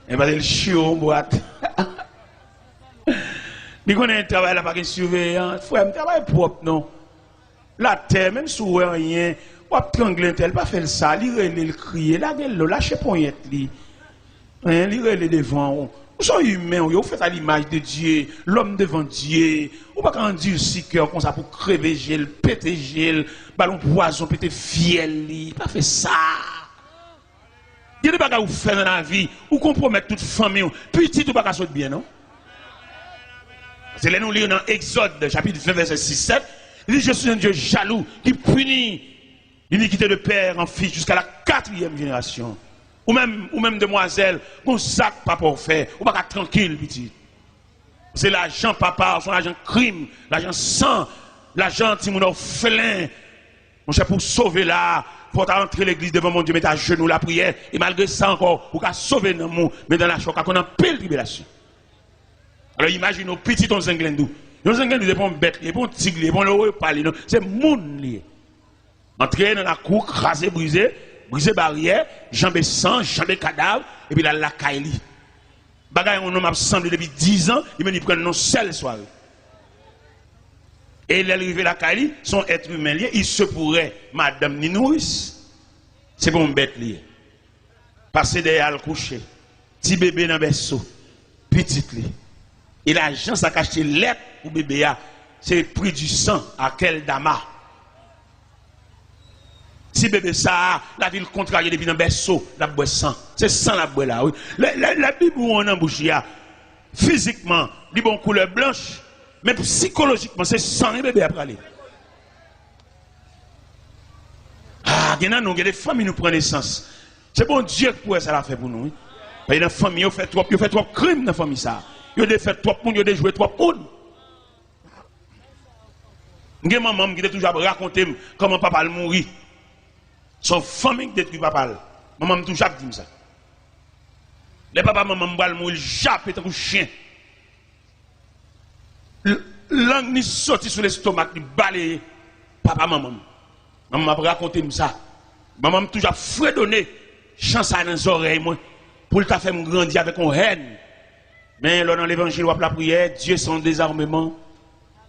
Men paske l cho yon bwat. Li konnen travay la pa gen siveyans. Frè m, travay pwòp non. Latè, menm si w wè anyen, w ap trangle entèl, pa fè l sa. Li rele, l kriye, lage l lo, lache ponyèt li. Hein, li rele devan w. Ou se yon imen, ou ye, ou fèt a limaj de Dye, lòm devan Dye. Ou pa ka andisi kè w konsa pou kreve je l, pete je l, ba l yon pwazon, pete fyèl li. Pa fè sa. Gen de bagay ou fè nan lavi, ou konpwomèt tout fanmi w. Pitit ou pa ka sot byen, non. Se lè nou li nan Egzòd, chapit ven, vèsè sis, sèt, li di, "Je suis un Dieu jaloux qui punit l'iniquité de père en fils jusqu'à la quatrième génération." Ou menm, ou menm demwazèl, gon zak papa w fè, ou pa ka trankil, pitit. Se lajan papa, se lajan krim, lajan san, lajan timoun òfelen. Monchè, pou w sove la, fò w ta antre legliz devan Bondye, mete ajenou, lapriyè. E malgre sa ankò, ou ka sove nanm ou, men dan lachè, ou ka konn anpil tribilasyon. Alò, imajine w pitit yon zenglendou. Yon zenglendou, se pa yon bèt li ye, se pa yon tig li ye, se pa yon lewopa li ye, non. Se moun li ye. Antre nan lakou, kraze, brize, brize baryè, janbe san, janbe kadav, epi l al lakay li. Bagay yon nonm ap sanble depi diz an, li menm li pran l nan sèl sware. E lè l rive lakay li, se yon èt imen li ye, il se pourrait madanm ni nouris. Se pa yon bèt li ye. Pase dèyè al kouche. Ti bebe nan bèso. Pitit li. E lajan sa k achte lèt pou bebe a, se pri di san, akèldama. Ti bebe sa a, lavi l kontrarye depi nan bèso, l ap bwè san. Se san l ap bwè la, wi. Lè, lè, lè bibwon an nan bouch li a, fizikman, li ba w yon koulè blanch, men sikolojikman, se san bebe a prale. Ah, gen nan nou, gen de fanmi nou pran nesans. Se Bondye ki pou wè sa l ap fè pou nou, wi. Paske nan fanmi, yo fè twòp, yo fè twòp krim nan fanmi sa. Yo defèt twòp moun, yo dejwe twòp moun. M gen manman m ki te toujou ap rakonte m kòman papa l mouri. Se yon fanmi ki detwi papa l. Manman m toujou ap di m sa. Lè papa manman m pral mouri, l jape tankou chen. L-, lang ni soti sou lestomak li, baleye papa manman m. Manman m ap rakonte m sa. Manman m toujou ap fredone chan sa nan zòrèy mwen pou l ta fè m grandi avèk yon hèn. Men lè w nan levanjil, w ap lapriyè, Dye se yon dezameman.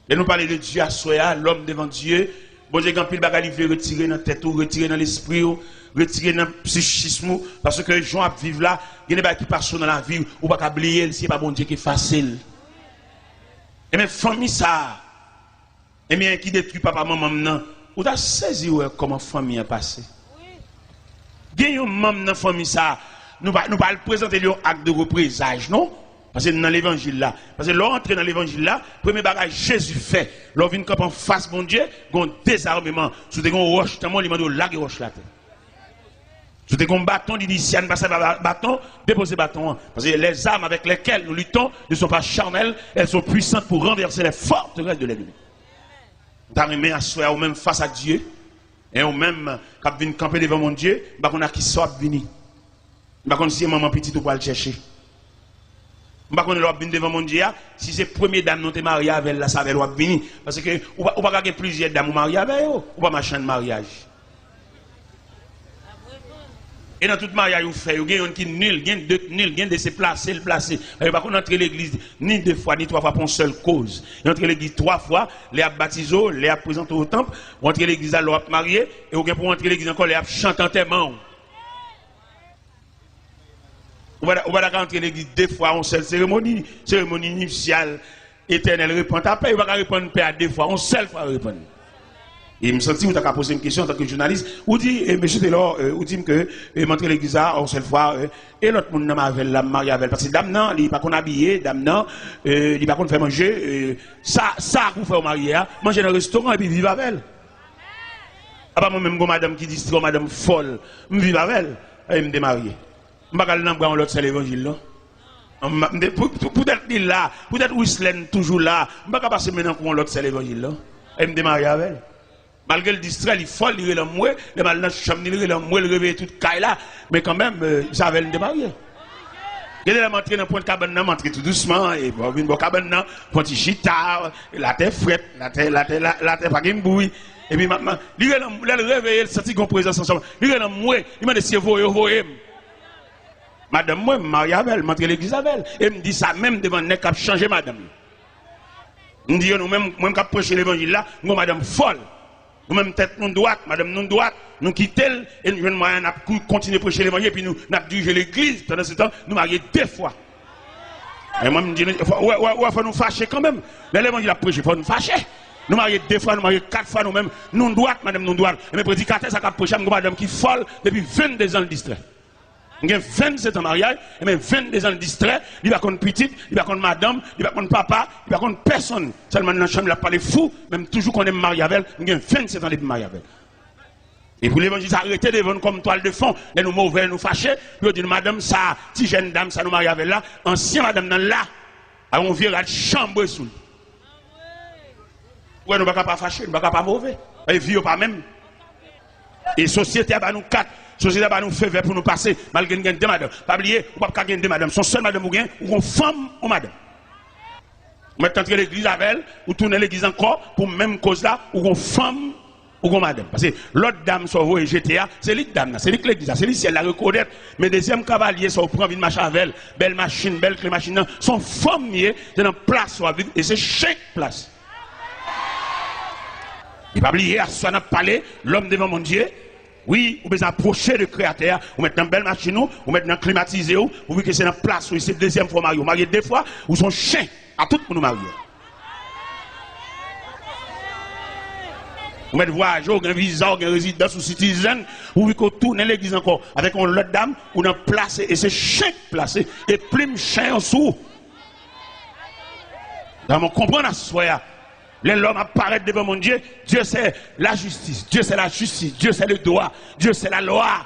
Lè nou pale de Dye aswè a, lòm devan Dye, Bondye gen anpil bagay li vle retire nan tèt ou, retire nan lespri w, retire nan psichis ou, paske jan w ap viv la, gen de bagay ki pase w nan lavi w, ou pa ka bliye l, si se pa Bondye ki efase l. Ebyen, fanmi sa a, ebyen, ki detwi papa manman m nan, ou ta sezi wè kòman fanmi an pase. Gen yon manm nan fanmi sa, nou pa, nou pa al prezante li yon ak de reprezaj, non. Paske n nan levanjil la. Paske lè w antre nan levanjil la, premye bagay Jezi fè, lè w vin kanpe anfas Bondye, gen yon dezameman. Si w te gen yon wòch nan men w, li mande w lage wòch la atè. Si w te gen yon baton, li di, "Si a n pa sèvi a ba-, baton, depoze baton an." Paske les armes avec lesquelles nous luttons ne sont pas charnelles, elles sont puissantes pour renverser les forteresses de l'ennemi. M ta renmen aswè a, ou menm fas a Dye, e ou menm k ap vin kanpe devan Bondye, m pa konn ak kisa w ap vini. M pa konn si se manman pitit ou pral chèche. M pa konn lè w ap vin devan Bondye a, si se premye dam nan w te marye avè l la, se avè l w ap vini. Paske ou pa, ou pa ka gen plizyè dam ou marye avè yo, ou pa machann maryaj. E nan tout maryaj ou fè yo, gen yonn ki nil, gen de k nil, gen de se plase l plase. Yo pa konn antre legliz ni de fwa, ni twa fwa pou yon sèl koz. Yo antre legliz twa fwa, lè y ap batize w, lè y ap prezante w o tanp, ou antre legliz la lè w ap marye, e ou gen pou w antre legliz ankò lè y ap chante antèman w. Ou pa ta, ou pa ta ka antre legliz de fwa yon sèl seremoni, seremoni nipsyal, etènèl, repann. Apre, yo pa ka repann pè a de fwa, yon sèl fwa yo repann. E m santi ou ta ka poze m kesyon antanke jounalis. Ou di, e, mesye Telor, e, ou di m ke, e, m antre legliz la yon sèl fwa, e, e lòt moun nan m avè l la, m marye avè l. Paske dam nan, li pa konn abiye, dam nan, e, li pa konn fè manje, e, sa, sa pou fè w marye a, manje nan restoran epi viv avè l. Apa mwen menm, gon madanm ki distrè, yon madanm fòl, m viv avè l, e m te marye. M pa ka al nan bra yon lòt sè levanjil, non. M, m, pou, pou, poutèt li la, poutèt Wislèn toujou la, m pa ka pase men nan kou yon lòt sè levanjil, non. E m te marye avè l. Malgre l distrè, li fòl, li rele anmwe, lè m al nan chanm li, li rele anmwe, li reveye tout kay la. Men kanmenm, e, se avè l m te marye. Gen de lè m antre nan pwent kabann nan, m antre tou dousman, e bon, vin bò kabann nan, fè yon ti chita, latè frèt, latè, latè, la, latè pa gen bri. Epi m ap, m ap, li rele m, lè l reveye, l santi gon prezans ansanm. Li rele m, mwe, li mande si yo voye yo voye m. Madanm mwen, m marye avè l, m antre legliz avè l. E m di sa menm devan nèg k ap chanje madanm yo. M di yo, nou menm, mwen k ap preche levanjil la, m gon madanm fòl. Nou menm tèt nou dwat, madanm nou dwat, nou kite l, e nou jwenn mwayen n ap kou-, kontinye preche levanjil, epi nou, n ap dirije legliz, pandansetan, nou marye de fwa. E mwen, m di nou, fò, wè, wè, wè, fò nou fache kanmenm. Lè levanjil ap preche, fò nou fache. Nou marye de fwa, nou marye kat fwa, nou menm, nou dwat, madanm nou dwat. Ebyen, predikatè sa k ap preche a, m gon madanm ki fòl depi venndezan l distrè. M gen vennsetan maryaj, ebyen, venndezan l distrè, li pa konn pitit, li pa konn madanm, li pa konn papa, li pa konn pèsonn. Sèlman nan chanm li ap pale fou, men m toujou konnen m marye avè l, m gen vennsetan depi m marye avè l. E pou levanjil sa rete devan nou kòm twal de fon, lè nou move, lè nou fache, pou yo di nou, madanm sa, ti jèn dam sa nou marye avè l la, ansyen madanm nan la, ak yon vye rad chanbre sou li. Ou wè, nou pa ka pa fache, nou pa ka pa move. E vi yo pa menm. E sosyete a ba nou kat, sosyete a ba nou fevè pou nou pase, malgre n gen de madanm. Pa bliye, ou p ap ka gen de madanm. Se yon sèl madanm ou gen, ou gon fanm, yon madanm. Ou mèt antre legliz avè l, ou tounen legliz ankò pou menm koz la, ou gon fanm, ou gon madanm. Paske lòt dam sa w voye jete a, se li k dam nan, se li k legliz la, se li syèl la rekonèt. Men dezyèm kavalye sa w pran vin mache avè l, bèl machin, bèl kle machin nan, se yon fanm li ye, se nan plas w ap viv, e se chen k plas. E pa bliye, aswè n ap pale, lòm devan Bondye. Wi, ou bezwen apwoche de Kreyatè a. Ou mèt nan bèl machin ou, ou mèt nan klimatize ou, ou vin ke se nan plas ou, e se dezyèm fwa w marye. Ou marye de fwa, ou se yon chen. A tout moun ou marye. Ou mèt vwayaje, ou gen viza, ou gen rezidans, ou citizen, ou vin ke w tounen legliz ankò, avèk yon lòt dam, ou nan plas, e se chen k plas, e plim chen an sou ou. Dam, ou konprann aswè a. Lè lòm ap parèt devan Bondye, Dieu c'est la justice, Dieu c'est la justice, Dieu c'est le droit, Dieu c'est la loi.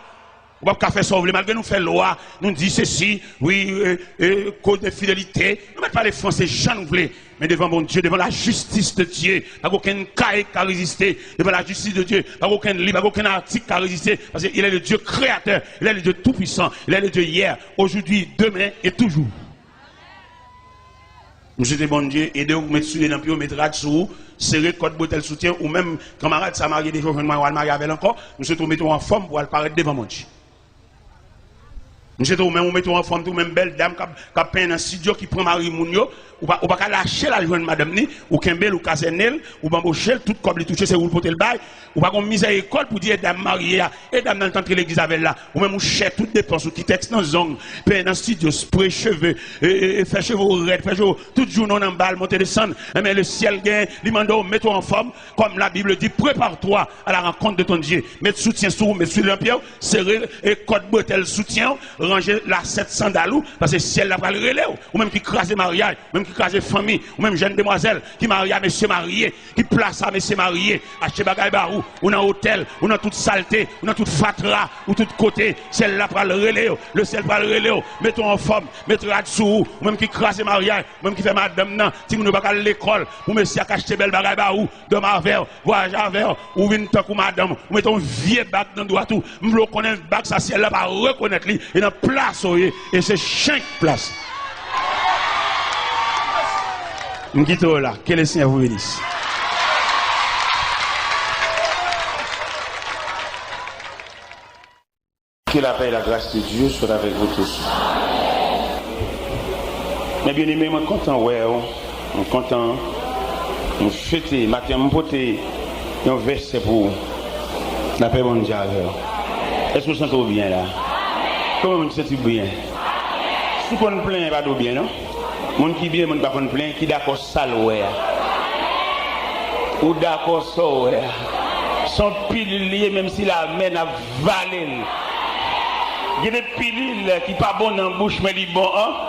Ou p ap ka fè sa w vle, malgre nou fè lwa, nou di sesi, wi, e, e, code de fidélité. Nou mèt pale franse jan nou vle, men devan Bondye, devan la justice de Dieu, pa gen okenn kay k ka reziste, devan la justice de Dieu, pa gen okenn liv, pa gen okenn atik k ka reziste, paske il est le Dieu créateur, il est le Dieu tout-puissant, il est le Dieu hier, aujourd'hui, demain et toujours. M swete Bondye ede w, met soulye nan pye w, met rad sou ou, sere kòd bretèl soutyen ou, menm kanmarad sa marye deja, w jwenn mwayen w al marye avè l ankò, m swete w mete w anfòm pou w al parèt devan Bondye. M swete w menm, ou mete w anfòm tou, menm bèl dam k ap, k ap penyen nan estidyo, ki pran mari moun yo, ou pa, ou pa ka lache l al jwenn madanm ni, ou kenbe l, ou kazène l, ou anboche l, tout kòb li touche, se ou l pote l bay, ou pa gon mizèrikòd pou di e dam marye a, e dam nan l t antre legliz avè l la. Ou menm ou chè tout depans ou, ki tèks nan zong, penyen nan estidyo, spre cheve, e, e, e, fè cheve w rèd, fè cheve w tout jounen w nan bal, monte desann. Enben, le syèl gen, li mande w mete w anfòm, comme la Bible dit, prépare-toi à la rencontre de ton Dieu. Met soutyen sou ou, met soulye nan pye w, sere, e, kòd bretèl soutyen w, ranje lasèt sandal ou, paske syèl la pral rele w. Ou menm ki kraze maryaj, ou menm ki kraze fanmi, ou menm jèn demwazèl ki marye a mesye marye, ki plas a mesye marye, achte bagay ba ou, ou nan otèl, ou nan tout salte, ou nan tout fatra, ou tout kote, syèl la pral rele w, le syèl pral rele w, mete w anfòm, met rad sou ou, ou menm ki kraze maryaj, ou menm ki fè madanm nan, timoun yo pa ka al lekòl, pou mesye a ka achte bèl bagay ba ou, dòmi avè w, vwayaje avè w, ou vin tankou madanm, ou mete yon vye bag nan dwat ou, m vle w konnen bag sa syèl la pa rekonèt li, e nan plas ou ye, e se chen k plas. M kite w la. Que le Seigneur vous bénisse. Que la paix et la grâce de Dieu soient avec vous tous. Mes bien-aimés, mwen kontan wè w. Mwen kontan. Mwen fete. Maten an, mwen pote yon vèsè pou ou. Lapè Bondye avè w. Èske w santi w byen la? Kòman moun santi w byen? Si w konn plenyen, pa di w byen, non? Moun ki byen, moun pa konn plenyen, ki dakò sa l wè a. Ou dakò sa w wè a. Se yon pilil li ye, menm si lamè n ap vale l. Gen de pilil ki pa bon nan bouch, men li bon an.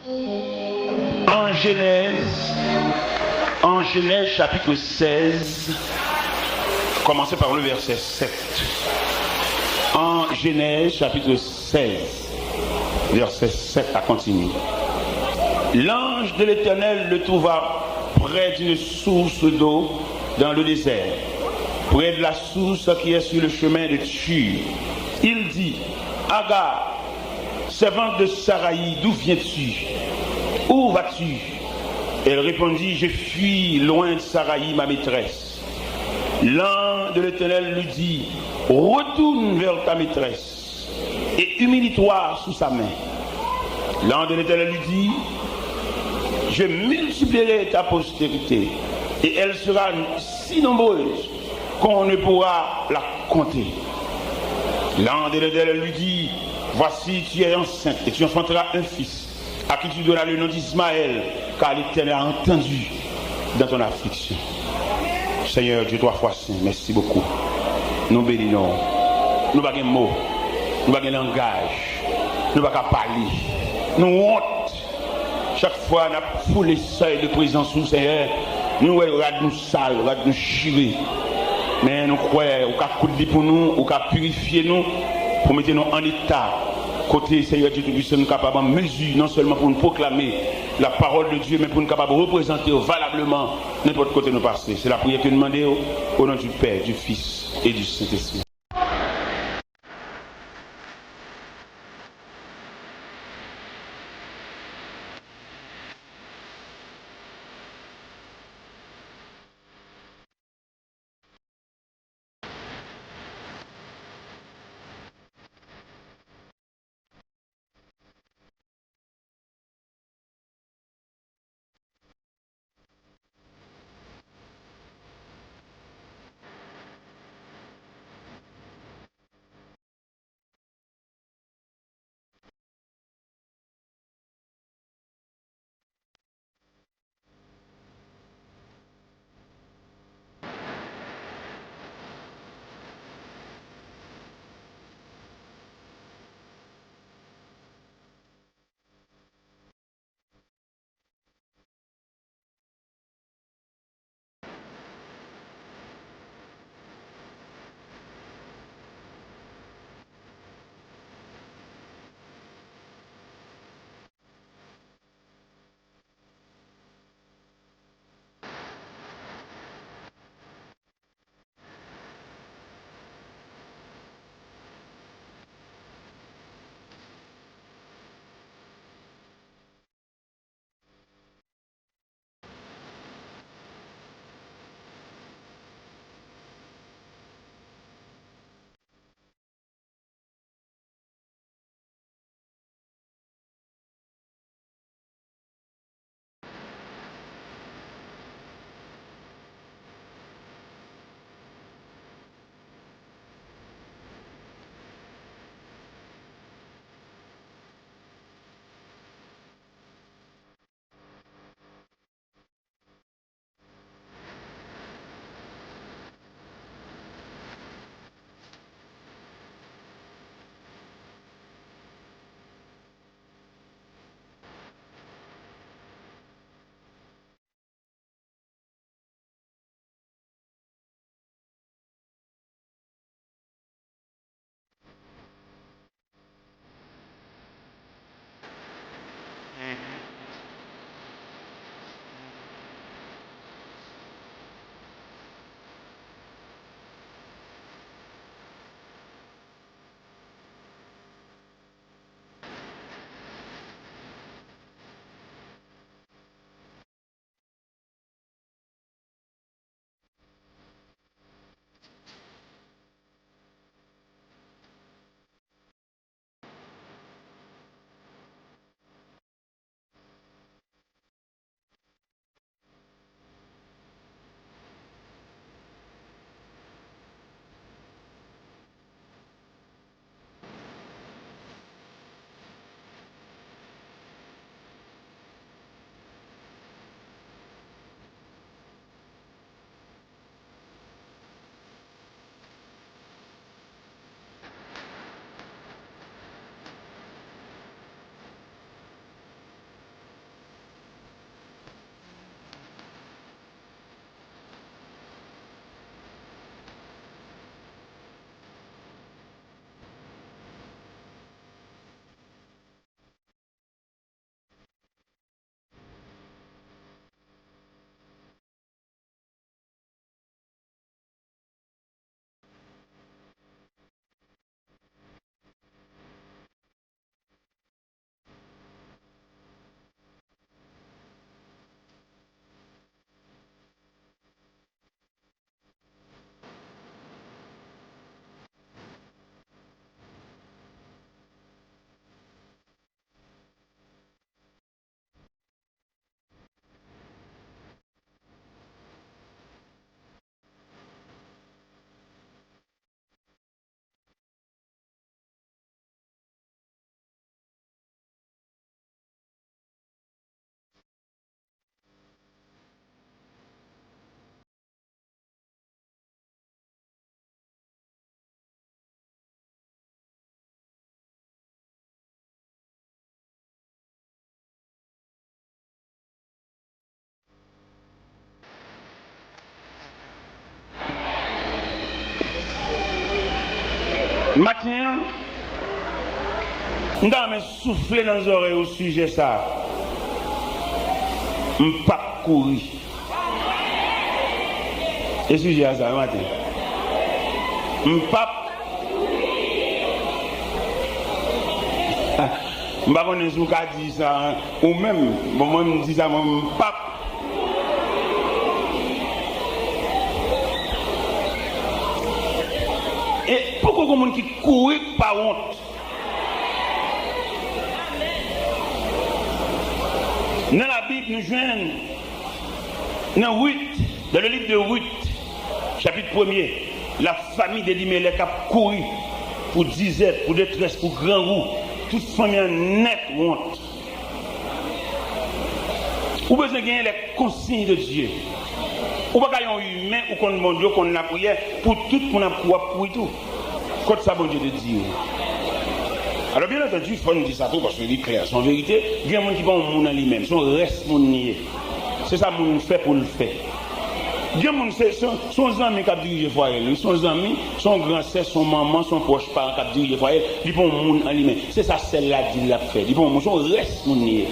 En Genèse, en Genèse chapitre seize, commencez par le verset sept. En Genèse chapitre seize, verset sept à continuer. L'ange de l'Éternel le trouva près d'une source d'eau dans le désert, près de la source qui est sur le chemin de Shur. Il dit, Agar, servante de Saraï, d'où viens-tu? Où vas-tu? Elle répondit, je fuis loin de Saraï, ma maîtresse. L'ange de l'Éternel lui dit, retourne vers ta maîtresse et humilie-toi sous sa main. L'ange de l'Éternel lui dit, je multiplierai ta postérité et elle sera si nombreuse qu'on ne pourra la compter. L'ange de l'Éternel lui dit, voici, tu es enceinte et tu enfanteras un fils à qui tu donneras le nom d'Ismaël, car l'Éternel a entendu dans ton affliction. Seigneur Dieu trois fois saint, merci beaucoup. Nou beni non. Nou pa gen mo. Nou pa gen langaj. Nou pa ka pale. Nou wont. Chak fwa n ap foule sèy de prezans ou, Senyè, nou wè rad nou sal, rad nou chire. Men nou kwè ou ka koud li pou nou, ou ka pirifye nou, pou mete nou an eta kote, Senyè Dye Toupisan, nou kapab an mezi non sèlman pou nou pwoklame la parole de Dieu, men pou nou kapab reprezante w valableman nenpòt kote nou pase. Se lapriyè ke nou mande w, au nom du Père, du Fils et du Saint-Esprit. Maten an, m ta renmen soufle nan zòrèy ou sijè sa a. M p ap kouri. E sijè a sa, maten. M p ap. M pa konnen si w ka di sa, ou menm. Bon, mwen, m di sa, mwen, m p ap. E poko gen moun ki kouri k pa wont. Nan Labib, nou jwenn nan Rit, dans le livre de Ruth, chapit premye, la famille d'Elimelèk ap kouri pou dizèt, pou detrès, pou grangou. Tout fanmi an nèt wont. Ou bezwen genyen les consignes de Dieu. Ou pa ka yon imen, ou konn Bondye, ou konn lapriyè, pou tout moun ap kou, ap kouri tou. Kot sa Bondye te di yo? Alò, byen antandi, fò n di sa tou, paske li klè, se yon verite. Gen moun ki pa yon moun an li menm, se yon rès moun li ye. Se sa moun fè pou l fè. Gen moun, se, se, se yon zanmi k ap dirije fwaye l, wi. Se yon zanmi, se yon gran sè, se yon manman, se yon pwòch paran k ap dirije fwaye l. Li pa yon moun an li menm. Se sa sè l la di l ap fè. Li pa yon moun, se yon rès moun li ye.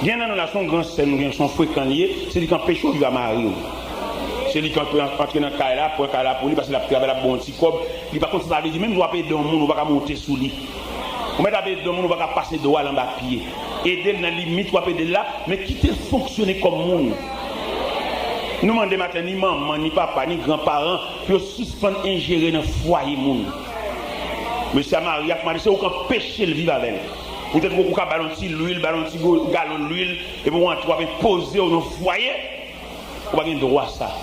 Gen nan nou la, se yon gran sè nou gen, se yon frekan li ye. Se li k anpeche w viv a mari w. Se li k antre, antre nan kay la, pran kay la pou li, paske l ap travay, l ap bon ti kòb. Li pa konn sa sa vle di, menm si w ap ede yon moun, ou pa ka monte sou li. Ou mèt ap ede yon moun, ou pa ka pase dwa l anba pye. Ede l nan limit w ap ede l la, men kite l fonksyone kòm moun. Nou mande maten, ni manman, ni papa, ni granparan, pou yo sispann enjere nan fwaye moun. Mesye a marye ak mari, se ou k anpeche l viv avè l. Poutèt ou, ou ka ba l yon ti lwil, ba l yon ti go-, galon lwil, epi w antre, w ap enpoze w nan fwaye. Ou pa gen dwa sa.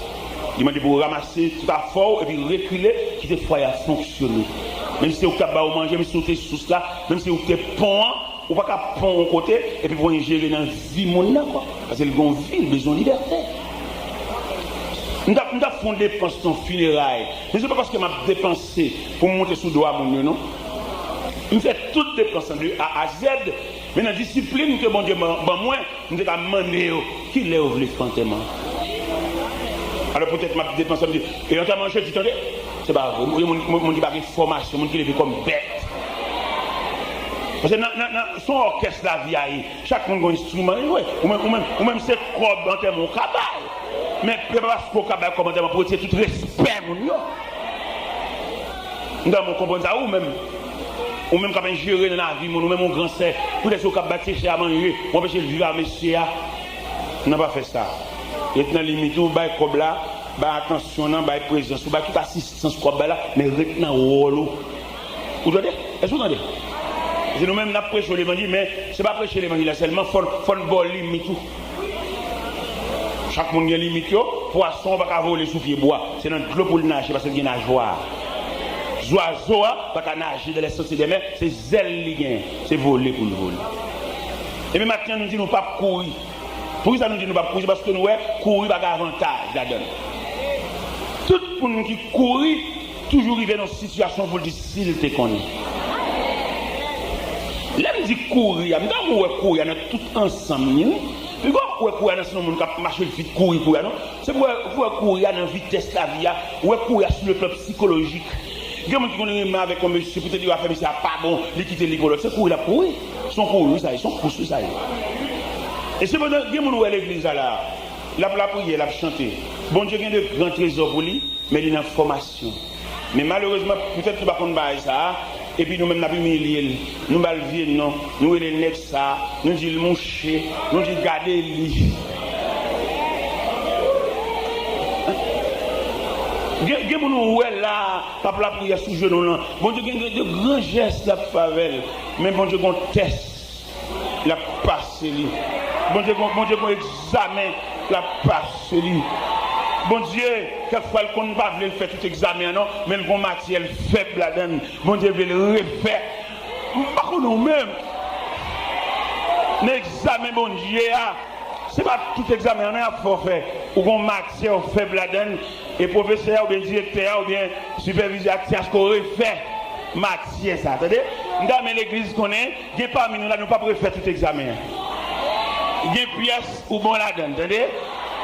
Li mande pou w ranmase tout afè w epi rekile, kite fwaye a fonksyone. Menm si se ou k t ap ba yo manje, menm si ou te sous la, menm si ou te pon an, ou pa ka pon yon kote epi pou enjere nan vi moun nan, kwa. Paske l gen yon vi, l bezwen libète. M t ap, m t ap fè yon depans nan fineray. Men se pa paske m ap depanse pou m monte sou do a moun yo, non. M fè tout depans lan de A a Z. Men nan disiplin ke Bondye ban, ban mwen, m te ka mande yo, kilè yo vle fè antèman? Alò, poutèt m ap depanse, m di, e antèman jedi, tande? Se pa vre. Moun, moun, moun ki pa gen fòmasyon, moun ki leve kòm bèt. Paske nan, nan, nan, se yon òkès lavi a ye. Chak moun gen yon enstriman li jwe. Ou menm, ou menm, ou menm se kòb antèman ou ka bay. Men se pa paske ou ka bay kòb antèman pou retire tout respè moun yo. M ta renmen w konprann sa, ou menm. Ou menm k ap enjere nan lavi moun, ou menm yon gran sè. Poutèt se ou k ap bay ti chè a manje, ou anpeche l viv a mesye a. Non, pa fè sa. Ret nan limit ou, bay kòb la, bay atansyon nan, bay prezans ou, bay tout asistans kòb bay la, men ret nan wòl ou. Ou tande? Èske ou tande? Se nou menm n ap preche levanjil, men se pa preche levanjil la sèlman, fò, fò n ba w limit ou. Chak moun gen limit yo. Pwason an pa ka vole sou pye bwa. Se nan dlo pou l naje paske l gen najwa. Zwazo a pa ka naje dans les sentiers des mers, se zèl li gen. Se vole pou l vole. Epi maten an nou di nou p ap kouri. Poukisa nou di nou p ap kouri? Se paske nou wè kouri pa gen avantaj ladan l. Tout moun ki kouri toujou rive nan yon sitiyasyon pou l di si l te konnen. Lè m di kouri a, m ta renmen w wè kouri a nan tout ansanm li, wi. Piga w wè kouri a nan se yon moun k ap mache vit kouri, kouri a, non. Se pou wè, pou wè kouri a nan vitès lavi a, ou wè kouri a sou le plan sikolojik. Gen moun ki konn renmen avèk yon mesye, poutèt yo afè mesye a pa bon, li kite li pou lòt. Se kouri l ap kouri. Se yon kouri, wi, sa ye, se yon kous, wi, sa ye. E sepandan, gen moun ou wè legliz la la, l ap lapriyè, l ap chante. Bondye gen de gran trezò pou li, men li nan fòmasyon. Men malerezman, poutèt nou pa konn bagay sa a, epi nou menm n ap imilye l. Nou ba l vye non, nou rele l nèg sa, nou di l mouche, nou di gade li. Gen, gen moun ou wè la, k ap lapriyè sou jenou l lan. Bondye gen, gen de gran jès l ap fè avè l. Men Bondye gen yon tès l ap pase li. Bondye gon, Bondye gon egzamen l ap pase li. Bondye, kèk fwa, l konn pa vle l fè tout egzamen an non, men l gon matyè l fèb ladan l. Bondye vle l refè. M pa konnen w menm. Nan egzamen Bondye a, se pa tout egzamen an non y ap fè w fè. Ou gon matyè w fèb ladan l, e pwofesè a oubyen direktè a oubyen sipèvizè a te aske w refè matyè sa, tande? M ta renmen legliz konnen, gen pami nou la, nou p ap refè tout egzamen an. Gen pyès ou bon ladan l, tande?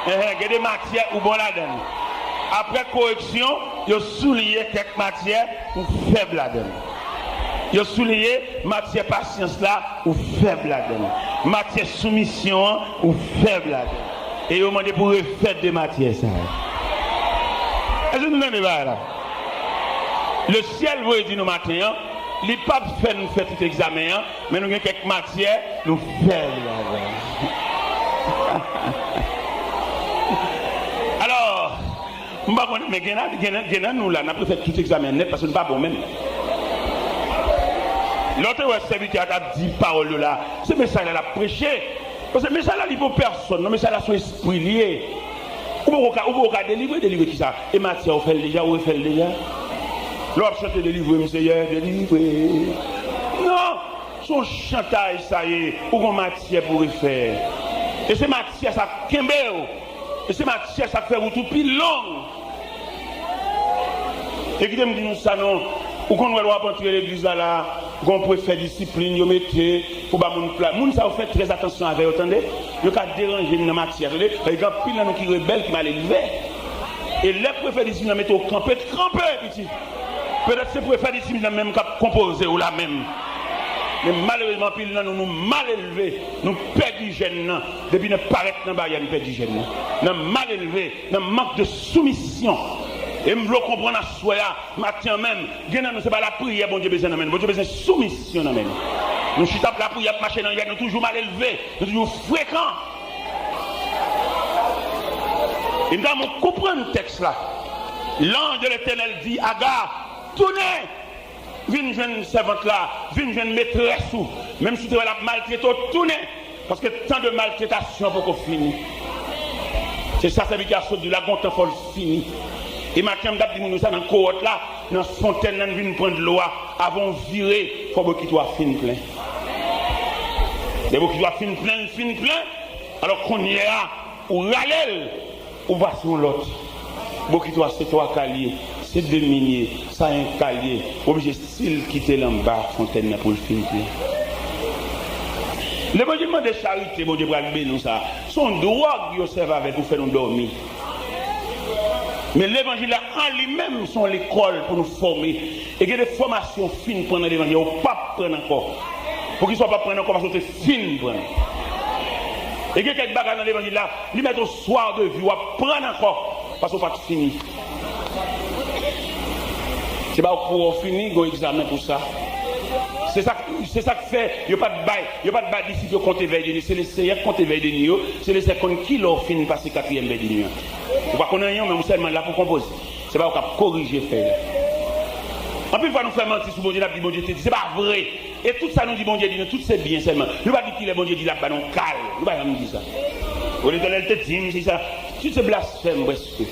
Enhen, gen de matyè ou bon ladan l. Apre koreksyon, Yo souliye kèk matyè ou fèb ladan l. Yo souliye matyè pasyans la ou fèb ladan l. Matyè soumisyon an ou fèb ladan l. E yo mande pou refè de matyè sa yo. Èske nou tande bagay la? Lesyèl voye di nou maten an, li p ap fè nou fè tout egzamen an, men nou gen kèk matyè nou fèb ladan l. Alò, m pa konnen, men gen nan, gen nan, gen nan nou la, n ap refè tout egzamen an nèt paske nou pa bon menm. Lè w te wè sèvitè a t ap di pawòl yo la, se mesaj la l ap preche. Paske mesaj la li pou pèsonn, non, mesaj la se yon espri li ye. Ou poko ka, ou poko ka delivre, delivre kisa? E matyè ou fè l deja, ou refè l deja? Lè w ap chante delivre m Seyè, delivre. Non! Se yon chantay sa ye, ou gon matyè pou refè. E se matyè sa k kenbe w. E se matyè sa k fè wout ou pi long. E kite m di nou sa non, ou konn wè lè w ap antre legliz la la, gon prefè disiplin yo mete pou ba moun pla. Moun sa yo fè trè atansyon avè yo tande. Yo ka deranje n nan matyè tande. Paske gen anpil nan nou ki rebèl, ki malelve. E lè prefè disiplin nan mete w kanpe, kanpe pitit. Petèt se prefè disiplin nan menm k ap konpoze w la menm. Men malerezman anpil nan nou, nou malelve, nou pèdi jèn nan. Depi n parèt nan baryè, n pèdi jèn nan. Nan malelve, nan mank de soumisyon. E m vle w konprann aswè a, maten an menm, gen nan nou se pa lapriyè Bondye bezwen nan men nou. Bondye bezwen soumisyon nan men nou. Nou chita ap lapriyè, ap mache nan yè, nou toujou malelve, nou toujou frekan. E m ta renmen w konprann tèks la. L'ange de l'Éternel dit, Aga, tounen! Vin jwenn sèvant la, vin jwenn metrès ou. Menm si w te wè l ap maltrete w, tounen. Paske tan de maltretasyon poko fini. Se sa sèvitè a sot di la, gon tan fò l fini. E maten an m t ap di moun yo sa nan kowòt la, nan fontèn nan n vin pran dlo a, avan w vire, fò bokit ou a fin plen. Lè bokit ou a fin plen, l fin plen, alò kounye a, ou rale l, ou pase yon lòt. Bokit ou a se twa ka l ye, se de mil ye, sa enk ka l ye. Ou oblije still kite l anba fontèn nan pou l fin plen. Levanjil mande charite, Bondye pral beni w sa. Se yon dwòg yo sèvi avè l pou fè nou dòmi. Men levanjil la an li menm se yon lekòl pou nou fòme. E gen de fòmasyon w fin pran nan levanjil la, ou p ap pran ankò. Poukisa w p ap pran ankò? Paske w te fin pran. E gen kèk bagay nan levanjil la, li mèt oswa w de vi, w ap pran ankò. Paske w pa t fini. Se pa w kwè w fini, gen yon egzamen pou sa. Se sa, se sa k fè yo pa t bay, yo pa t bay disip yo konte vèy de nwi. Se Lesenyè k konte vèy de nwi yo. Se Lesenyè k konn kilè w fin pase katriyèm vèy de nwi an. Ou pa konn anyen, men ou sèlman la pou konpoze. Se pa ou k ap korije fèy la. Anpil fwa nou fè manti sou Bondye, n ap di Bondye te di. Se pa vre. E tout sa nou di Bondye di nou, tout se byen sèlman. Nou pa di kilè Bondye di l ap ba nou kal. Nou pa janm di sa. O Letènèl te di m, se sa. Tout se blasfèm prèske.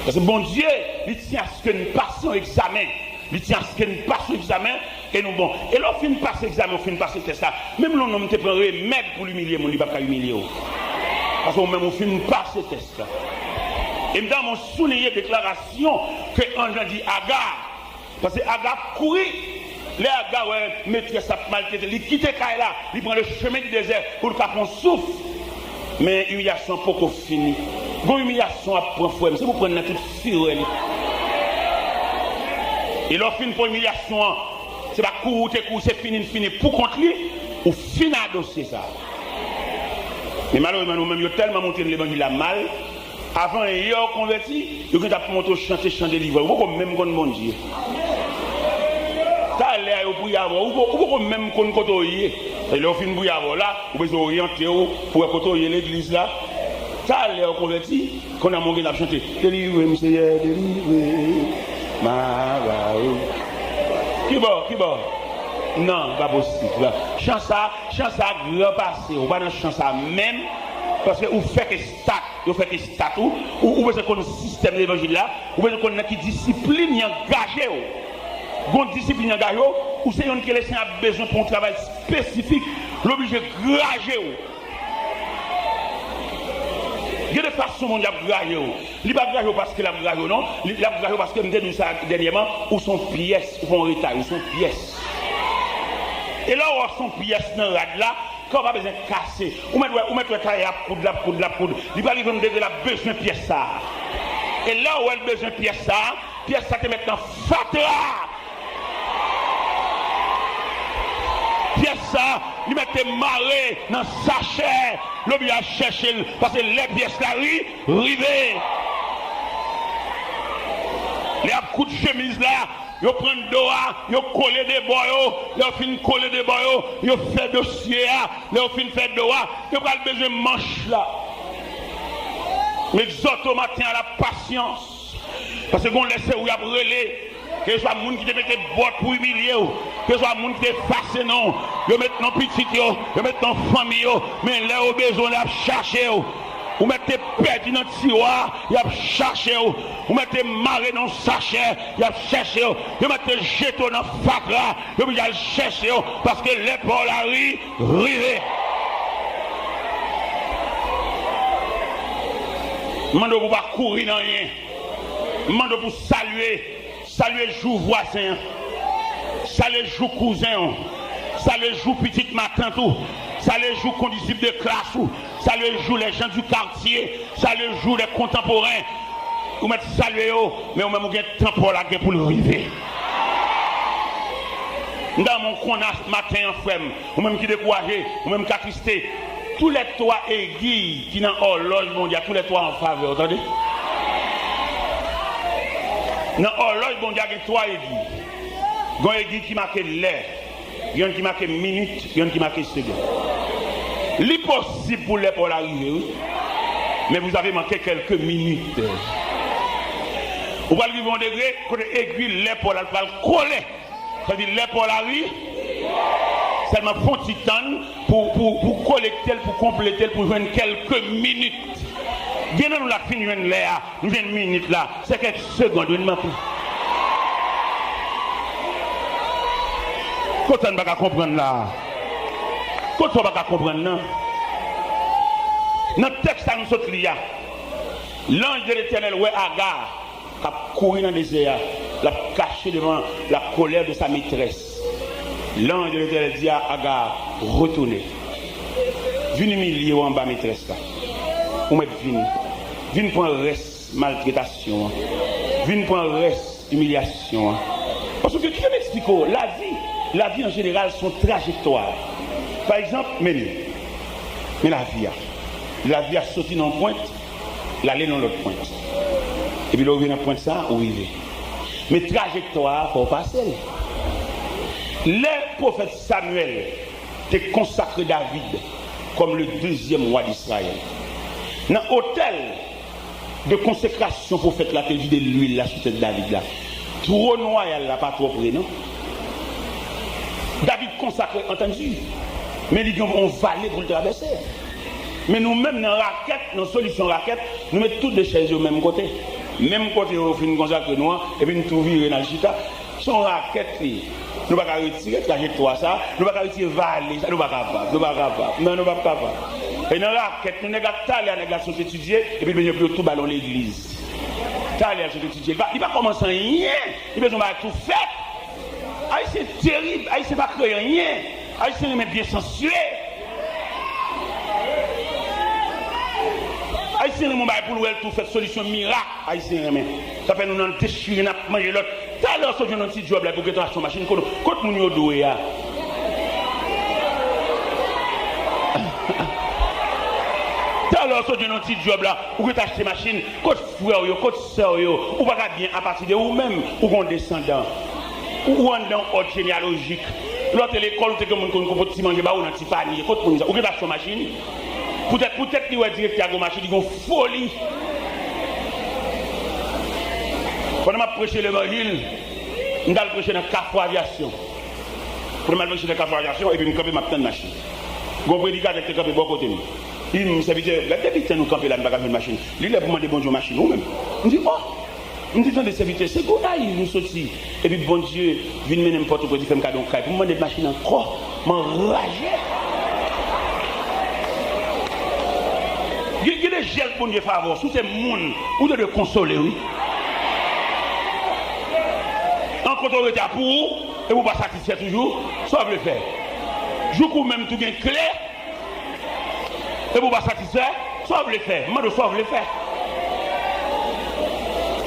Paske Bondye, li tyen aske n pase yon egzamen. Li tyen aske n pase yon egzamen e nou bon. E lè w fin pase egzamen, w fin pase tès la, menm lè yon nonm te pran remèd pou l imilye moun, li p ap ka imilye w. Paske ou menm ou fin pase tès la. E m ta renmen w souliye deklarasyon ke anj lan di Aga. Paske Aga ap kouri. Lè Aga wè metrès ap maltrete l, li kite kay la, li pran le chemen di dezè pou l ka pran souf. Men imilyasyon an poko fini. Gon imilyasyon ap pran frè m, se pou pran nan tout firè li. E lè w fin pran imilyasyon an, se pa kouri w te kouri, se fini l fini pou kont li, ou fin adosye sa. Men malerezman nou menm yo tèlman montre n levanjil la mal, avan yè w konvèti, yo gentan ap montre w chante chan delivrans. Ou poko menm konn Bondye. Talè a yo priye avè w, ou po- ou poko menm konn kote w ye. E lè yo fin priye avè w la, ou bezwen oryante w pou wè kote w ye legliz la. Talè w konvèti, kounye a m gen ap chante, delivre m Seyè, delivre m, m a ba ou. Kibò, kibò? Non, pa posib. Chan sa, chan sa gran pase w, ou pa nan chan sa menm, paske ou fèk estat, yo fèk estat ou, ou, ou bezwen konn sistèm levanjil la, ou bezwen konn nan ki disiplin y angaje w. Gon disiplin y angaje w, ou se youn ke Lesenyè ap bezwen pou yon travay espesifik, l oblije graje w. Gen de fason Bondye ap graje w. Li pa graje w paske l ap graje w, non. Li, l ap graje w paske m te di w sa dènyèman, ou se yon pyès, ou pa yon retay, ou se yon pyès. E lè w wè w se yon pyès nan rad la, kè w pa bezwen kase. Ou mèt wè, ou mèt wè tayè ap koud, l ap koud, l ap koud. Li pral rive yon degre l ap bezwen pyès sa a. E lè w wè l bezwen pyès sa a, Pyès sa te mèt nan fatra. Pyès sa, li mèt te mare nan sachè. Lè w oblije al chèche l, paske lè pyès la ri, rive. Lè y ap koud chemiz la, yo pran do a, yo kole de bò yo. Lè yo fin kole de bò yo, yo fè dosye a. Lè yo fin fè do a, yo pral bezwen manch la. M egzòte w maten an, la pasyans. Paske gon lè se ou y ap rele. Keseswa moun ki te mete bòt pou imilye w, keseswa moun ki te efase non w, yo met non pitit yo, yo met non fanmi yo, men lè yo bezwen w, y ap chache w. Ou mèt te pèdi nan tiwa, y ap chache w. Ou mèt te mare nan sachè, y ap chèche w. Yo mèt te jete w nan fatra, yo oblije al chèche w, paske lè pa w la ri, rive. M mande w pou w pa kouri nan anyen. M mande w pou w salye, salye jou vwazen an, salye jou kouzen w, salye jou pitit matant ou, salye jou kondisip de klas ou, salye jou les gens du quartier, salye jou les contemporains. Ou mèt salye yo, men ou menm ou gen tan pa w la gen pou l rive. M ta renmen w konn a maten an, frè m, ou menm ki dekouraje, ou menm k atriste, tou lè twa egiy ki nan òlòj Bondye a, tou lè twa an favè w, tande. Nan òlòj Bondye a gen twa egiy. Gen yon egiy ki make lè, gen yonn ki make minit, gen yonn ki make segonn. Li posib pou lè pa w la rive, wi. Men vous avez manqué quelques minutes. Ou pral rive yon degre kote egiy lè pa w la pral kole. Sa vle di lè pa w la ri, sèlman fè yon ti tann pou, pou, pou kolekte l, pou konplete l, pou jwenn kèlke minit. Gen nan nou la k fin jwenn lè a, nou jwenn minit la, se kèk segond wi n manke. Kot sa n pa ka konprann la? Kot sa w pa ka konprann nan? Nan tèks sa nou sot li a, l'ange de l'Éternel wè Aga k ap kouri nan dezè a, l ap kache devan la colère de sa maîtresse. L'ange de l'Éternel di a Aga, retounen. Vin imilye w anba metrès la. Ou mèt vin. Vin pran rès maltretasyon an. Vin pran rès imilyasyon an. Paske kite m eksplike w, lavi, lavi an jeneral se yon trajektwa. Pa egzanp, men li, men lavi a. Lavi a soti nan yon pwent, l ale nan lòt pwent. Epi lè w rive nan pwent sa a, ou rive. Men trajektwa a, fò w pase l. Lè pwofèt Samyèl te konsakre David kòm le dezyèm wa d Izrayèl, nan otèl de konsekrasyon pwofèt la te vide lwil la sou tèt David la, twòn wayal la pa twò pre non. David konsakre, antandi, men li gen yon vale pou l travèse. Men nou menm nan rakèt, nan solisyon rakèt, nou met tout de chèz yo menm kote. Menm kote yo fin konsakre nou an, epi n tou vire n al chita. Se yon rakèt li. Nou pa ka retire trajektwa sa, nou pa ka retire vale sa, nou pa kapab, nou pa kapab. Non, nou p ap kapab. E nan rakèt nou, nèg la talè a, nèg la sot etidye, epi l bezwen pou yo tou ba l yon legliz. Talè a l sot etidye, li pa, li pa kòmanse anyen, li bezwen bagay tou fèt. Ayisyen terib, Ayisyen pa kreye anyen. Ayisyen renmen byen sansye. Ayisyen renmen yon bagay pou l wè l tou fèt, solisyon mirak, Ayisyen renmen. Sa fè nou nan dechire, n ap manje lòt. Talè w sot jwenn yon ti djòb la, pou gentan achte yon machin, kot, kot moun yo dwe a? Talè w sot jwenn yon ti djòb la, ou gentan achte machin, kot frè w yo, kot sè w yo? Ou pa ka byen apati de ou menm, ou gon desandan. Ou, ou anndan yon òd jeneyalojik. Lè w te lekòl, ou te gen moun konn konpòt ti manje ba ou nan ti panye. Kot moun sa? Ou gentan achte yon machin? Poutèt, poutèt li wè direktè a gon machin, li gon foli. Pandan m ap preche levanjil, m t al preche nan Kafou Avyasyon. Pandan m al preche nan Kafou Avyasyon, epi m kanpe, m ap tann machin. Gon predikatè ki te kanpe bò kote m. Li di m, sèvitè, gade depi tan nou kanpe la, nou pa ka jwenn machin. Li lè pou mande Bondye yon machin, ou menm. M di, oh! M di, tande, sèvitè, se Gonayiv m soti. Epi Bondye vin mennen m Pòtoprens, li fè m kado yon kay pou m mande l machin ankò. M anraje. Gen, gen de jès Bondye fè avè w, si w se moun, ou te dwe konsole, wi. An kote w rete a pou ou, epi w pa satisfè toujou, sa w vle fè? Jouk ou menm tou gen kle, epi w pa satisfè, sa w vle fè? M mande w sa w vle fè.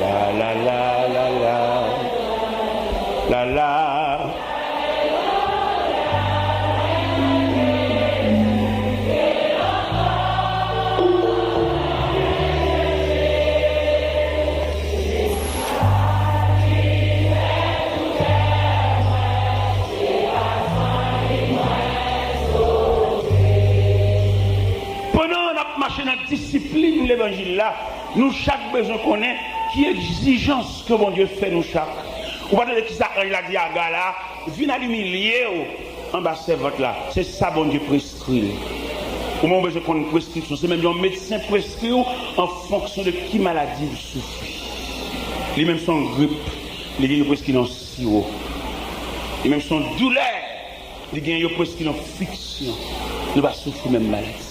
La la la la la. La la. Pandan n ap mache nan disiplin levanjil la, nou chak bezwen konnen ki egzijans ke Bondye fè nou chak. Ou pa tande kisa anj la di Aga la, vin al imilye w anba sèvant la. Se sa Bondye preskri l. Ou menm ou bezwen konn preskripsyon. Se menm jan yon medsen preskri w an fonksyon de ki maladi ou soufri. Li menm se yon grip, li gen yon preskri yon siwo. Li menm se yon doulè, li gen yo preskri yon fiksyon. Nou pa soufri menm maladi.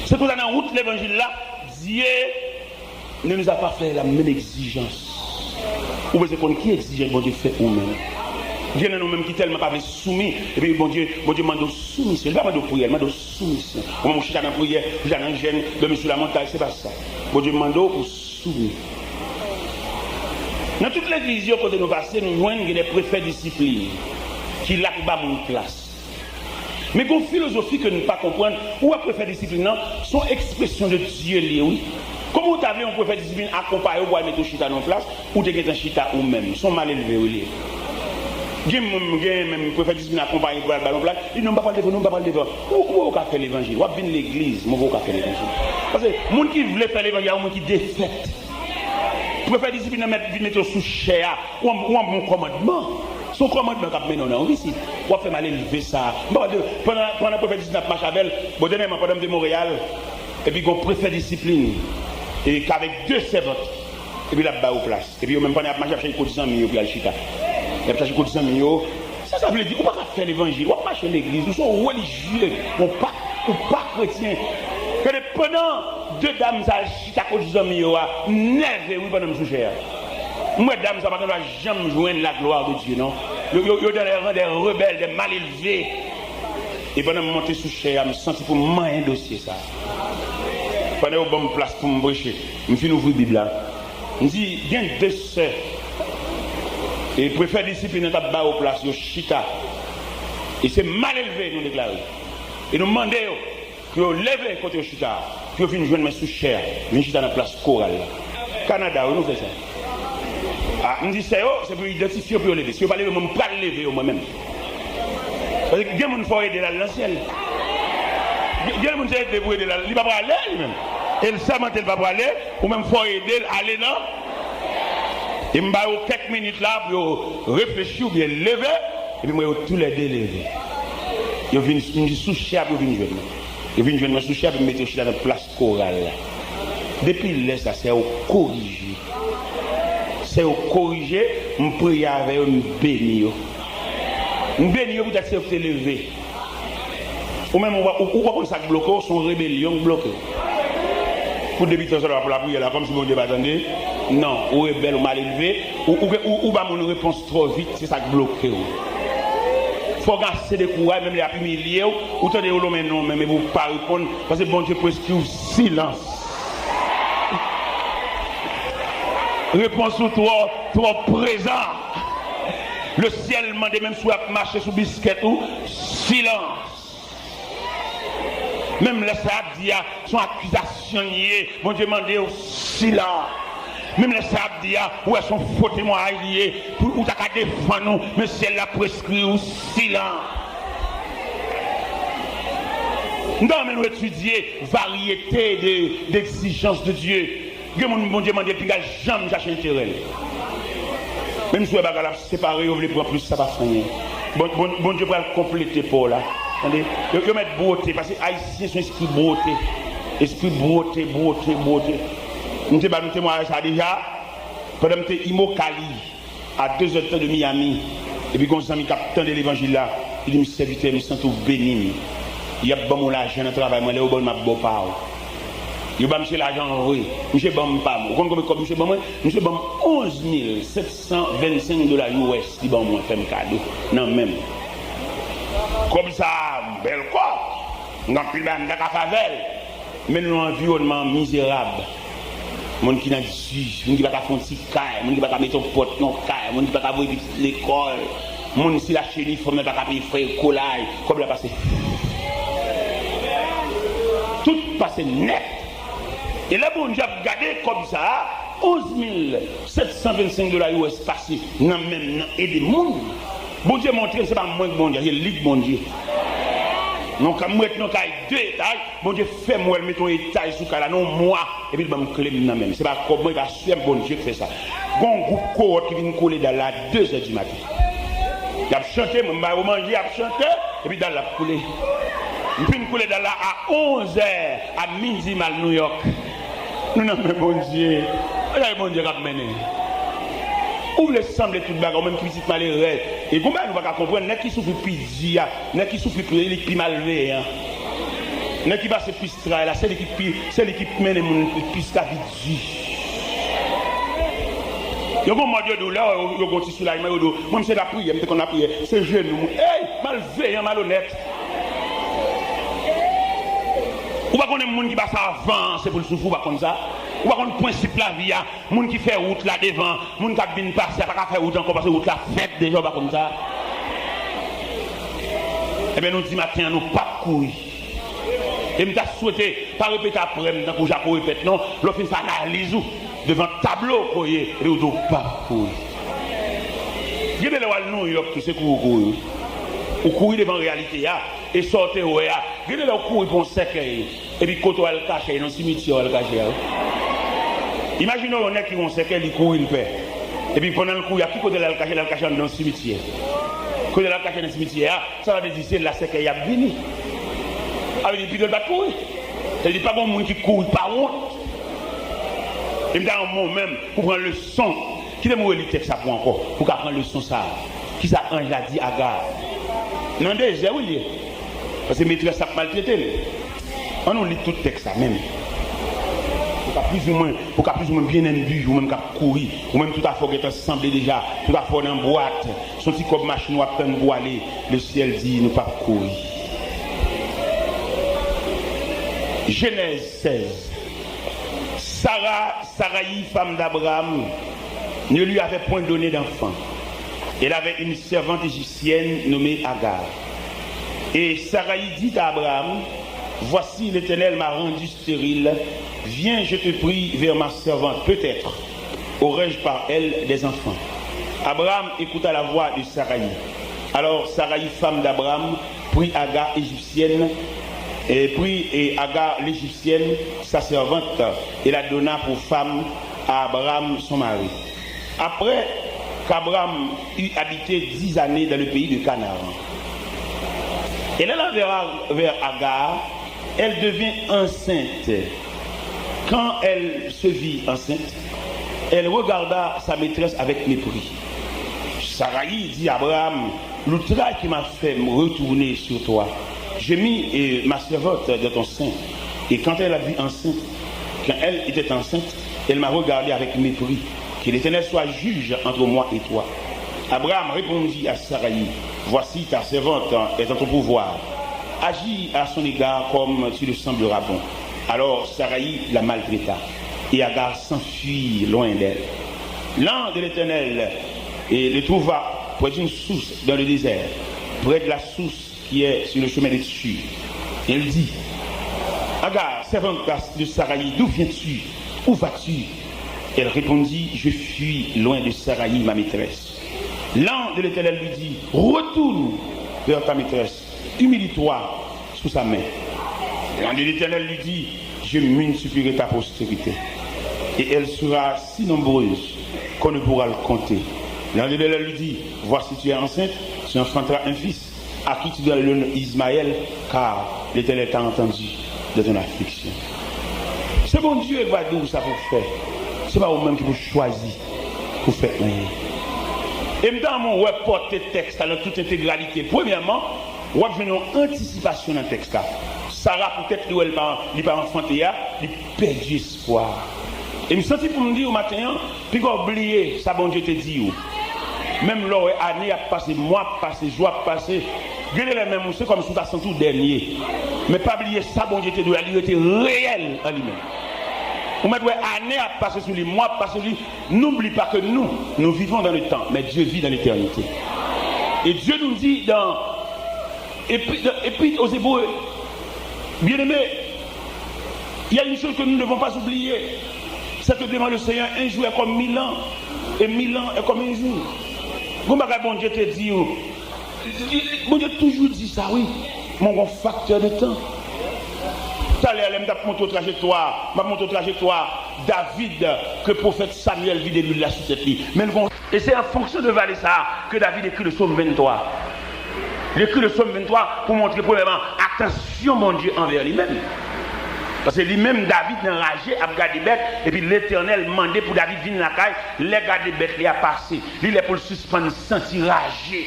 Se konsa nan wout levanjil la, Dieu ne nous a pas fait la même exigence. Ou bezwen konn ki egzijans Bondye fè ou menm. Gen nan nou menm ki tèlman pa vle soumi, epi Bondye, Bondye mande w soumisyon. Li pa mande w priyè, li mande w soumisyon. Ou menm ou chita nan priyè, ou chita nan jèn, dòmi sou lamontay, se pa sa. Bondye mande w pou soumi. Nan tout legliz yo kote nou pase, nou jwenn gen de prefè disiplin ki la pou ba moun plas. Men gen yon filozofi ke nou pa konprann. Ou wè prefè disiplin nan, se yon ekspresyon de Dye li ye, wi. Kòman ou ta vle yon prefè disiplin akonpaye w pou al mete w chita nan yon plas, ou te gentan chita ou menm? Se yon malelve ou li ye. Gen moun, gen menm prefè disiplin akonpaye pou al ba yon plas, li di non, m pa pral devan, non, m pa pral devan. Ou, ou wè ou ka fè levanjil, w ap vin legliz, men ou wè ou ka fè levanjil. Paske moun ki vle fè levanjil a yon moun ki defèt. Prefè disiplin nan mèt vin mete w sou chè a, ou an, ou an bon kòmandman. Se yon kòmandman k ap mennen w nan yon isit. W ap fè malelve sa. M pa pral de, pandan, pandan prefè disiplin ap mache avè l, bon, dènyèman, pandan m te Monreyal, epi gon prefè disiplin, e k avèk de sèvant, epi l ap ba yo plas. Epi yo menm pandan y ap mache, y ap chache kot zanmi yo pou y al chita. Y ap chache kot zanmi yo. Sa sa vle di? Ou pa ka fè levanjil, w ap mache legliz, ou se yon relijye, ou pa, ou pa kretyen. Gade, pandan de dam sa al chita kot zanmi yo a, m nève wi pandan m sou chè a. M wè dam sa pa gen dwa janm jwenn la gloire de Dieu, non. Yo, yo, yo dans les rangs des rebelles, des mal élevés. E pandan m monte sou chè a, m santi pou m manyen dosye sa. Pandan yo ban m plas pou m preche, m fin ouvri Bib la. M di, gen de sè, e prefè disiplin nan t ap ba yo plas, yo chita. E se malelve, nou deklare. E nou mande yo pou yo leve kote yo chita a, pou yo vin jwenn mwen sou chè a, vin chita nan plas koral la. Kanada, wi, nou fè sa. A, m di sè yo, se pou yo idantifye yo, pou yo leve. Si yo pa leve, mwen, m pral leve yo, mwen menm. Paske gen moun fò w ede l al nan syèl. Gen, gen moun se ede pou ede l al, li pa prale li menm. E l sèmante l pa prale, ou menm fò w ede l ale nan. E m ba yo kèk minit la pou yo reflechi oubyen leve, epi m wè yo toulède leve. Yo vin, m di sou chè a pou yo vin jwenn mwen. Yo vin jwenn mwen sou chè a, epi m mete yo chita nan plas koral la. Depi lè sa, sè yo korije. Sè yo korije, m priye avè yo, m beni yo. M beni yo poutèt se yo ki te leve. Ou menm, ou pa, ou, ou pa konn sa k bloke w, se yon rebelyon k bloke w. Pou depi tan sa w ap lapriyè la, kòmsi Bondye pa tande. Non, ou rebèl, ou malelve, ou, ou, ou, ou ba moun repons twò vit, se sa k bloke w. Fò w gen ase de kouraj, menm lè y ap imilye w, ou tande yo lonmen non w menm, epi w pa reponn, paske Bondye preskri w silans. Repons ou twò, twò prezan. Le syèl mande, menm si w ap mache sou biskèt ou, silans. Menm lè sa y ap di a, se yon akizasyon li ye, Bondye mande w silan. Menm lè sa y ap di a, ou wè se yon fo temwayaj li ye, pou ou ta ka defann ou, men syèl la preskri w silan. M ta renmen nou etidye varyete de, de egzijans de Dye. Gen moun Bondye mande l, pinga l janm chache enterè l. Menm si w wè bagay la ap separe yo, vle pran plis, sa pa fè anyen. Bon, bon, Bondye pral konplete pa w la. Tande? Yo, yo mèt bwote, paske Ayisyen se yon espri bwote. Espri bwote, bwote, bwote. M te ba nou temwayaj sa deja, pandan m te Immokalee, a de zè de tan de Miami. Epi gen yon zanmi k ap tande levanjil la, li di m, "Sèvitè, m santi w beni m. Y ap ban m yon lajan nan travay mwen, lè yo ban m, m ap ba w pa w." Yo ba misye lajan an vre. Misye ban m pa m. Ou konn konbyen kòb misye ban mwen? Misye ban m onz mil sèt san vennsenk dola U S li ban mwen, fè m kado nan men m. Kòb sa a, bèl kòb. M gen anpil bagay m ta ka fè avè l. Men nou nan yon anviwònman mizerab. Moun ki nan dij, moun ki pa ka fè yon ti kay, moun ki pa ka mete yon pòt nan yon kay, moun ki pa ka voye pitit lekòl, moun si l achte inifòm, l pa ka peye frè ekolay, kòb la pase. Tout pase nèt. E lè Bondye ap gade kòb sa a, onz mil sèt san vennsenk dola U S pase nan men m nan ede moun. Bondye montre m se pa mwen k Bondye, se li k Bondye. Non, kan m ret nan kay de etaj, Bondye fè m wè l mete yon etaj sou kay la nan yon mwa, epi l ban m kle m nan men m. Se pa kòb mwen, e pa sè m, Bondye k fè sa. Gon gwoup kowòt ki vin kole dal la a de zè di maten. Y ap chante, mwen m ba yo manje, y ap chante, epi dal la ap koule. M fin koule dal la a onz è, a midi m al Nouyòk. Nou nan men Bondye. Gade Bondye k ap mennen. Ou vle sanble tout bagay, ou menm ki pitit malerèz. E gon bagay nou pa ka konprann, nèg ki soufri pi di a, nèg ki soufri pi, li k pi malveyan. Nèg ki pase plis tray la, se li ki pi, se li ki mennen moun plis lavi di. Yo gon mòd yo di w, lè yo, yo gon ti soulajman, yo di w, mwen, m se lapriyè, m te konn lapriyè, se jenou m. Ey, malveyan, malonèt. Ou pa konnen moun ki pase avan an, se pou l soufri, ou pa konn sa? Ou pa konn prensip lavi a? Moun ki fè wout la devan, moun k ap vin pase a pa ka fè wout ankò paske wout la fèt deja, ou pa konn sa? Ebyen, nou di maten an, nou p ap kouri. E m ta swete, pa repete apre m tankou Jako repèt non, lè w fin fè analiz ou devan tablo kote w ye, epi w di w p ap kouri. Gen de lè w al Nouyòk tou, se kouri w kouri wi. Ou kouri devan reyalite a, e sa w te wè a. Gen de lè w kouri pou yon sèkèy, epi kote w al kache a, nan simityè w al kache a wi. Imajine w yon nèg ki gen yon sèkèy, li kouri, li pè. Epi pandan l kouri a, ki kote l al kache? L al kache anndan yon simityè. Kote l al kache nan simityè a, sa vle di se la sèkèy ap vini. Sa vle di pito l pa t kouri. Sa vle di pa gen moun ki kouri pa wont. E m ta renmen w menm pou pran leson. Kite m reli tèks sa pou ankò, pou w ka pran leson sa a. Kisa anj la di Aga? Nan dezè wi l ye. Paske metrès la ap maltrete l. Ann nou li tout tèks la menm. Pou w ka plizoumwen, pou w ka plizoumwen byen enduit, ou menm k ap kouri, ou menm tout afè w gentan sanble deja, tout afè w nan bwat, se yon ti kòb machin w ap tann pou ale, lesyèl di nou p ap kouri. Jenèz sèz. Sara, Sarayi, femme d'Abraham, ne lui avait point donné d'enfant. Elle avait une servante égyptienne nommée Agar. Et Sarayi dit à Abraham, Voici, l'Éternel m'a rendu stérile. Viens, je te prie, vers ma servante. Peut-être aurai-je par elle des enfants. Abraham écouta la voix de Sarayi. Alors Sarayi, femme d'Abraham, prit Agar égyptienne, et prit et Agar l'égyptienne, sa servante, et la donna pour femme à Abraham, son mari. Après qu'Abraham eut habité dix années dans le pays de Canaan, elle alla vers, vers Agar, elle devint enceinte. Quand elle se vit enceinte, elle regarda sa maîtresse avec mépris. Sarayi dit à Abraham, L'outrage qui m'a fait retourner sur toi, j'ai mis, euh, ma servante dans ton sein. Et quand elle a vu enceinte, quand elle était enceinte, elle m'a regardé avec mépris. Que l'Éternel soit juge entre moi et toi. Abraham répondit à Saraï, Voici, ta servante est en ton pouvoir. Agis à son égard comme tu le sembleras bon. Alors Saraï la maltraita, et Agar s'enfuit loin d'elle. L'ange de l'Éternel, et le trouva près d'une source dans le désert, près de la source qui est sur le chemin de Shur. Et il dit, Agar, servante de Saraï, d'où viens-tu? Où vas-tu? Elle répondit, je fuis loin de Saraï, ma maîtresse. L'ange de l'Éternel lui dit, retourne vers ta maîtresse, humilie-toi sous sa main. L'ange de l'Éternel lui dit, je multiplierai ta postérité, et elle sera si nombreuse qu'on ne pourra le compter. L'ange de l'Éternel lui dit, voici, tu es enceinte, tu enfanteras un fils, à qui tu donneras le nom Ismaël, car l'Éternel t'a entendu dans ton affliction. Se Bondye ki va di w sa pou w fè. Se pa ou menm ki pou chwazi pou fè anyen. E m ta renmen w wè pòte tèks la nan tout entegralite. Premyèman, w ap jwenn yon antisipasyon nan tèks la. Sara, poutèt li wè li pa, li pa anfante a, li pèdi espwa. E m santi pou m di w maten an, piga w bliye sa Bondye te di w. Menm lè w wè ane ap pase, mwa ap pase, jou ap pase, gen de lè menm ou se kòmsi w ta santi w dènye. Men pa bliye sa Bondye te di w la, li rete reyèl an li menm. Ou mèt wè ane ap pase sou li, mwa ap pase sou li. N'oublie pas que nous, nous vivons dans le temps, mais Dieu vit dans l'éternité. Et Dieu nous dit dans Épître, Épître aux Hébreux, bien-aimés, il y a une chose que nous ne devons pas oublier, c'est que devant le Seigneur, un jour est comme mille ans, et mille ans est comme un jour. Gon bagay Bondye te di w, Bondye toujou di sa, wi. Men gon faktè de tan. Talè a, lè m t ap montre w trajektwa, m ap montre w trajektwa David, ke pwofèt Samyèl vide lwil la sou tèt li. Men l gon, e se an fonksyon de vale sa a ke David ekri le Sòm venntwa. Li ekri le Sòm venntwa pou montre, premyèman, atansyon Bondye anvè li menm. Paske li menm, David, nan raje, ap gade bèt, epi Letènèl mande pou David vin lakay, lè gade bèt li a pase. Li lè pou l sispann santi raje.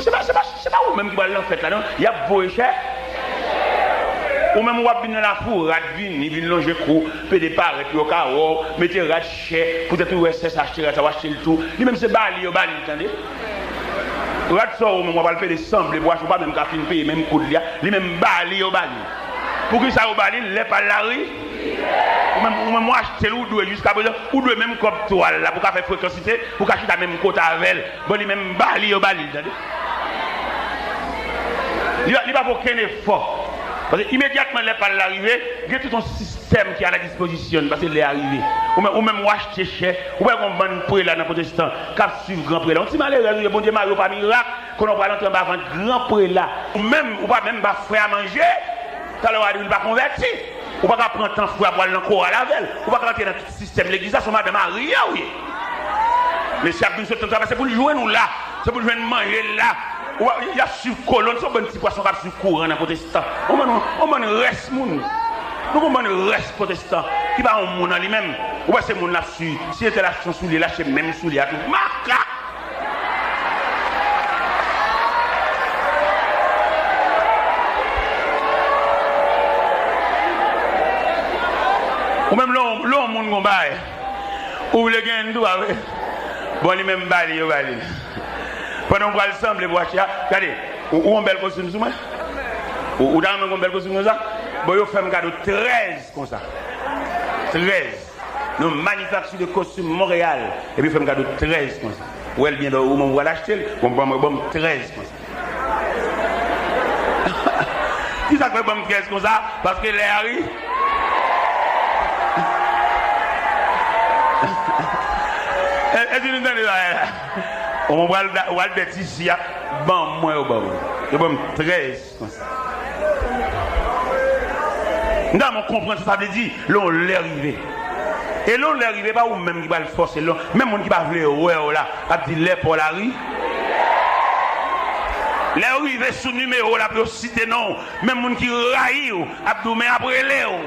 Se pa, se pa, se pa ou menm ki pral nan fèt la, non. Y ap voye chè. Ou menm w ap vin nan lafou, rad vini, vin lonje kou, pede parèt, yo ka wè w, mete rad chè, poutèt ou wè sè sa achte rad sa, w achte l tou. Li menm se bali yo bali l, tande. Rad sa ou menm w ap al pede sanble pou achte, ou pa menm ka fin peye menm kou li a, li menm bali yo bali l. Poukisa yo bali l? Lè pa l la ri. Ou menm, ou menm w achte l, ou dwe jiskaprezan, ou dwe menm kòb twal la pou w ka fè frekansite, pou w ka chita menm kote avè l. Bon, li menm bali yo bali l, tande. Li, li pa fè okenn efò. Paske imedyatman lè pa l la rive, gen tout yon sistèm ki a la dispozisyon n, paske lè a rive. Ou menm, ou menm w achte chè, ou wè gon bann prela nan pwotestan k ap swiv gran prela. Yon ti malerèz ou ye, Bondye mare w pa mirak, konnen w pral antre anba vant gran prela. Ou menm, ou pa menm ba frè a manje, talè w a di w li pa konvèti. Ou pa ka pran tan frè a pou al nan koral avè l. Ou pa ka antre nan tout sistèm legliz la, se yon madanm arye ou ye. Mesye ap vin sot nan travay, se pou l jwenn ou la. Se pou l jwenn manje l la. Ou, y ap swiv kolonn, se yon bann ti pwason k ap swiv kouran nan pwotestan. Yon bann, yon bann rès moun. Nou gon bann rès pwotestan ki pa yon moun an li menm. Ou wè se moun l ap swiv. Si entèl achte yon soulye, l achte menm soulye a tou. Makak! Ou menm lè w, lè w moun gon bagay, ou vle genyen l tou, pa vre? Bon, li menm bali yo bali l. Pandan w pral sanble pou achte a, gade, ou, ou gon bèl kostim sou mwen? Ou, ou ta renmen gon bèl kostim konsa? Bon, yo fè m kado trèz konsa. Trèz. Nan manifakti de kostim Monreyal. Epi yo fè m kado trèz konsa. Ou wè l byen, ou menm ou pral achte l, bon, ban mwen, ban m trèz konsa. Kisa k fè ban m trèz konsa? Paske lè a ri. E, èske nou tande sa la? Ou pral, ou pral bèt isi a, ban mwen, yo ban mwen. Yo ban m trèz konsa. M ta renmen w konprann sa sa vle di, lè yon lè rive. E lè yon lè rive, pa ou menm ki pral fòse l, non. Menm moun ki pa vle wè w la, ap di lè pa w la ri. Lè yo rive sou nimewo w la pou yo site non w, menm moun ki rayi w ap di w men ap rele w.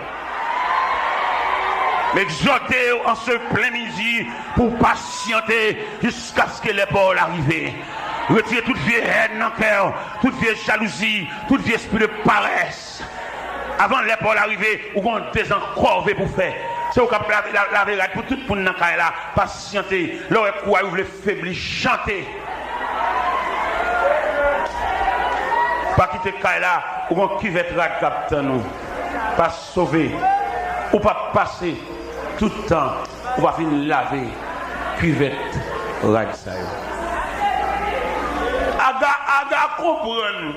M egzòte w an se plen midi pou w pasyante jiskaske lè pa w la rive. Retire tout vye hèn nan kè w, tout vye jalouzi, tout vye espri de parès. Avan lè pa w la rive, ou gon dezan kòve pou fè. Se ou k ap lave, la-, lave rad pou tout moun nan kay la. Pasyante, lè w wè kou a ou vle febli, chante. Pa kite kay la, ou gon kivèt rad k ap tann ou. Pa sove. Ou p ap pase tout tan ou pa fin lave kivèt rad sa yo. Aga, Aga konprann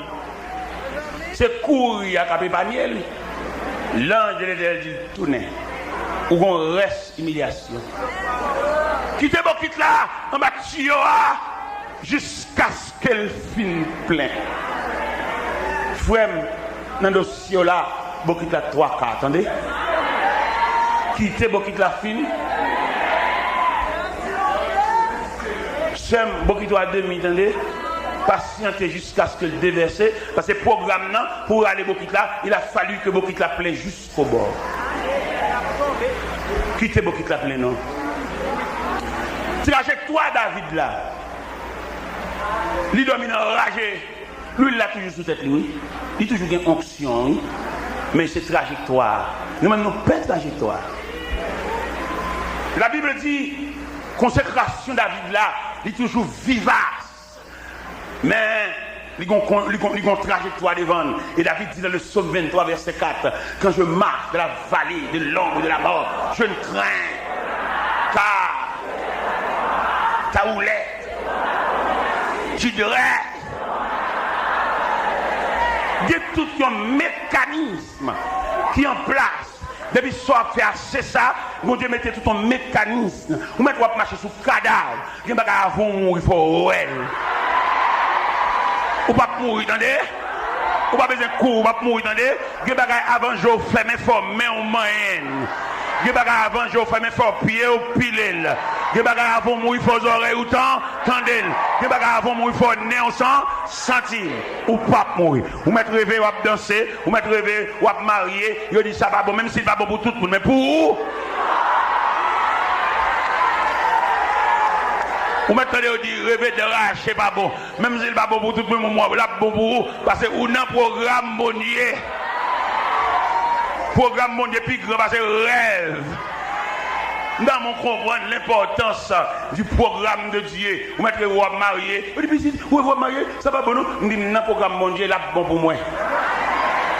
se kouri a k ap epanye li. Lanj de Letènèl di l, tounen. Ou gon rès imilyasyon. Kite bokit la anba tiyo a jiskaske l fin plen. Frè m, nan dosye w la, bokit la twa ka, tande? Kite bokit la fin. Sè m, bokit ou a demi, tande? Pasyante jiskaske l devèse, paske pwogram nan, pou rale bokit la, il a fallu que bokit la plen jiskobò. Kite bokit la plen, non. Trajektwa David la, li dòmi nan raje. Lwil la toujou sou tèt li, wi. Li toujou gen onksyon, wi. Men se trajektwa. Nou menm, nou pè trajektwa. Labib di, konsekrasyon David la, li toujou vivas. Men, li gon, kon- li gon, li gon trajektwa devan l. E David di nan le Psaume vingt-trois, verset quatre, quand je marche dans la vallée de l'ombre de la mort, je ne crains car ta houlette, tu dresses. Gen tout yon mekanism ki an plas. Depi sa w ap fè a, se sa, Bondye mete tout yon mekanism. Ou mèt w ap mache sou kadav. Gen bagay avan w mouri, fò w wè l. Ou p ap mouri, tande? Ou pa bezwen kouri, ou p ap mouri, tande? Gen bagay avan je w fèmen, fò men w manyen l. Gen bagay avan je w fèmen, fò pye w pile l. Gen bagay avan w mouri, fò zòrèy ou tan, tande l. Gen bagay avan w mouri, fò nen w san, santi l. Ou p ap mouri. Ou mèt reve w ap danse, ou mèt reve w ap marye, yo di sa pa bon, menm si l pa bon pou tout moun, men pou ou. Ou mèt tande yo di reve dra achte pa bon, menm si l pa bon pou tout moun, men l ap bon pou ou, paske ou nan pwogram Bondye. Pwogram Bondye pi gran pase rèv. M ta renmen w konprann lenpòtans du programme de Dieu. Ou mèt reve w ap marye. Ou di, pitit, ou reve w ap marye, sa pa bon non. M di, m nan pwogram Bondye, l ap bon pou mwen.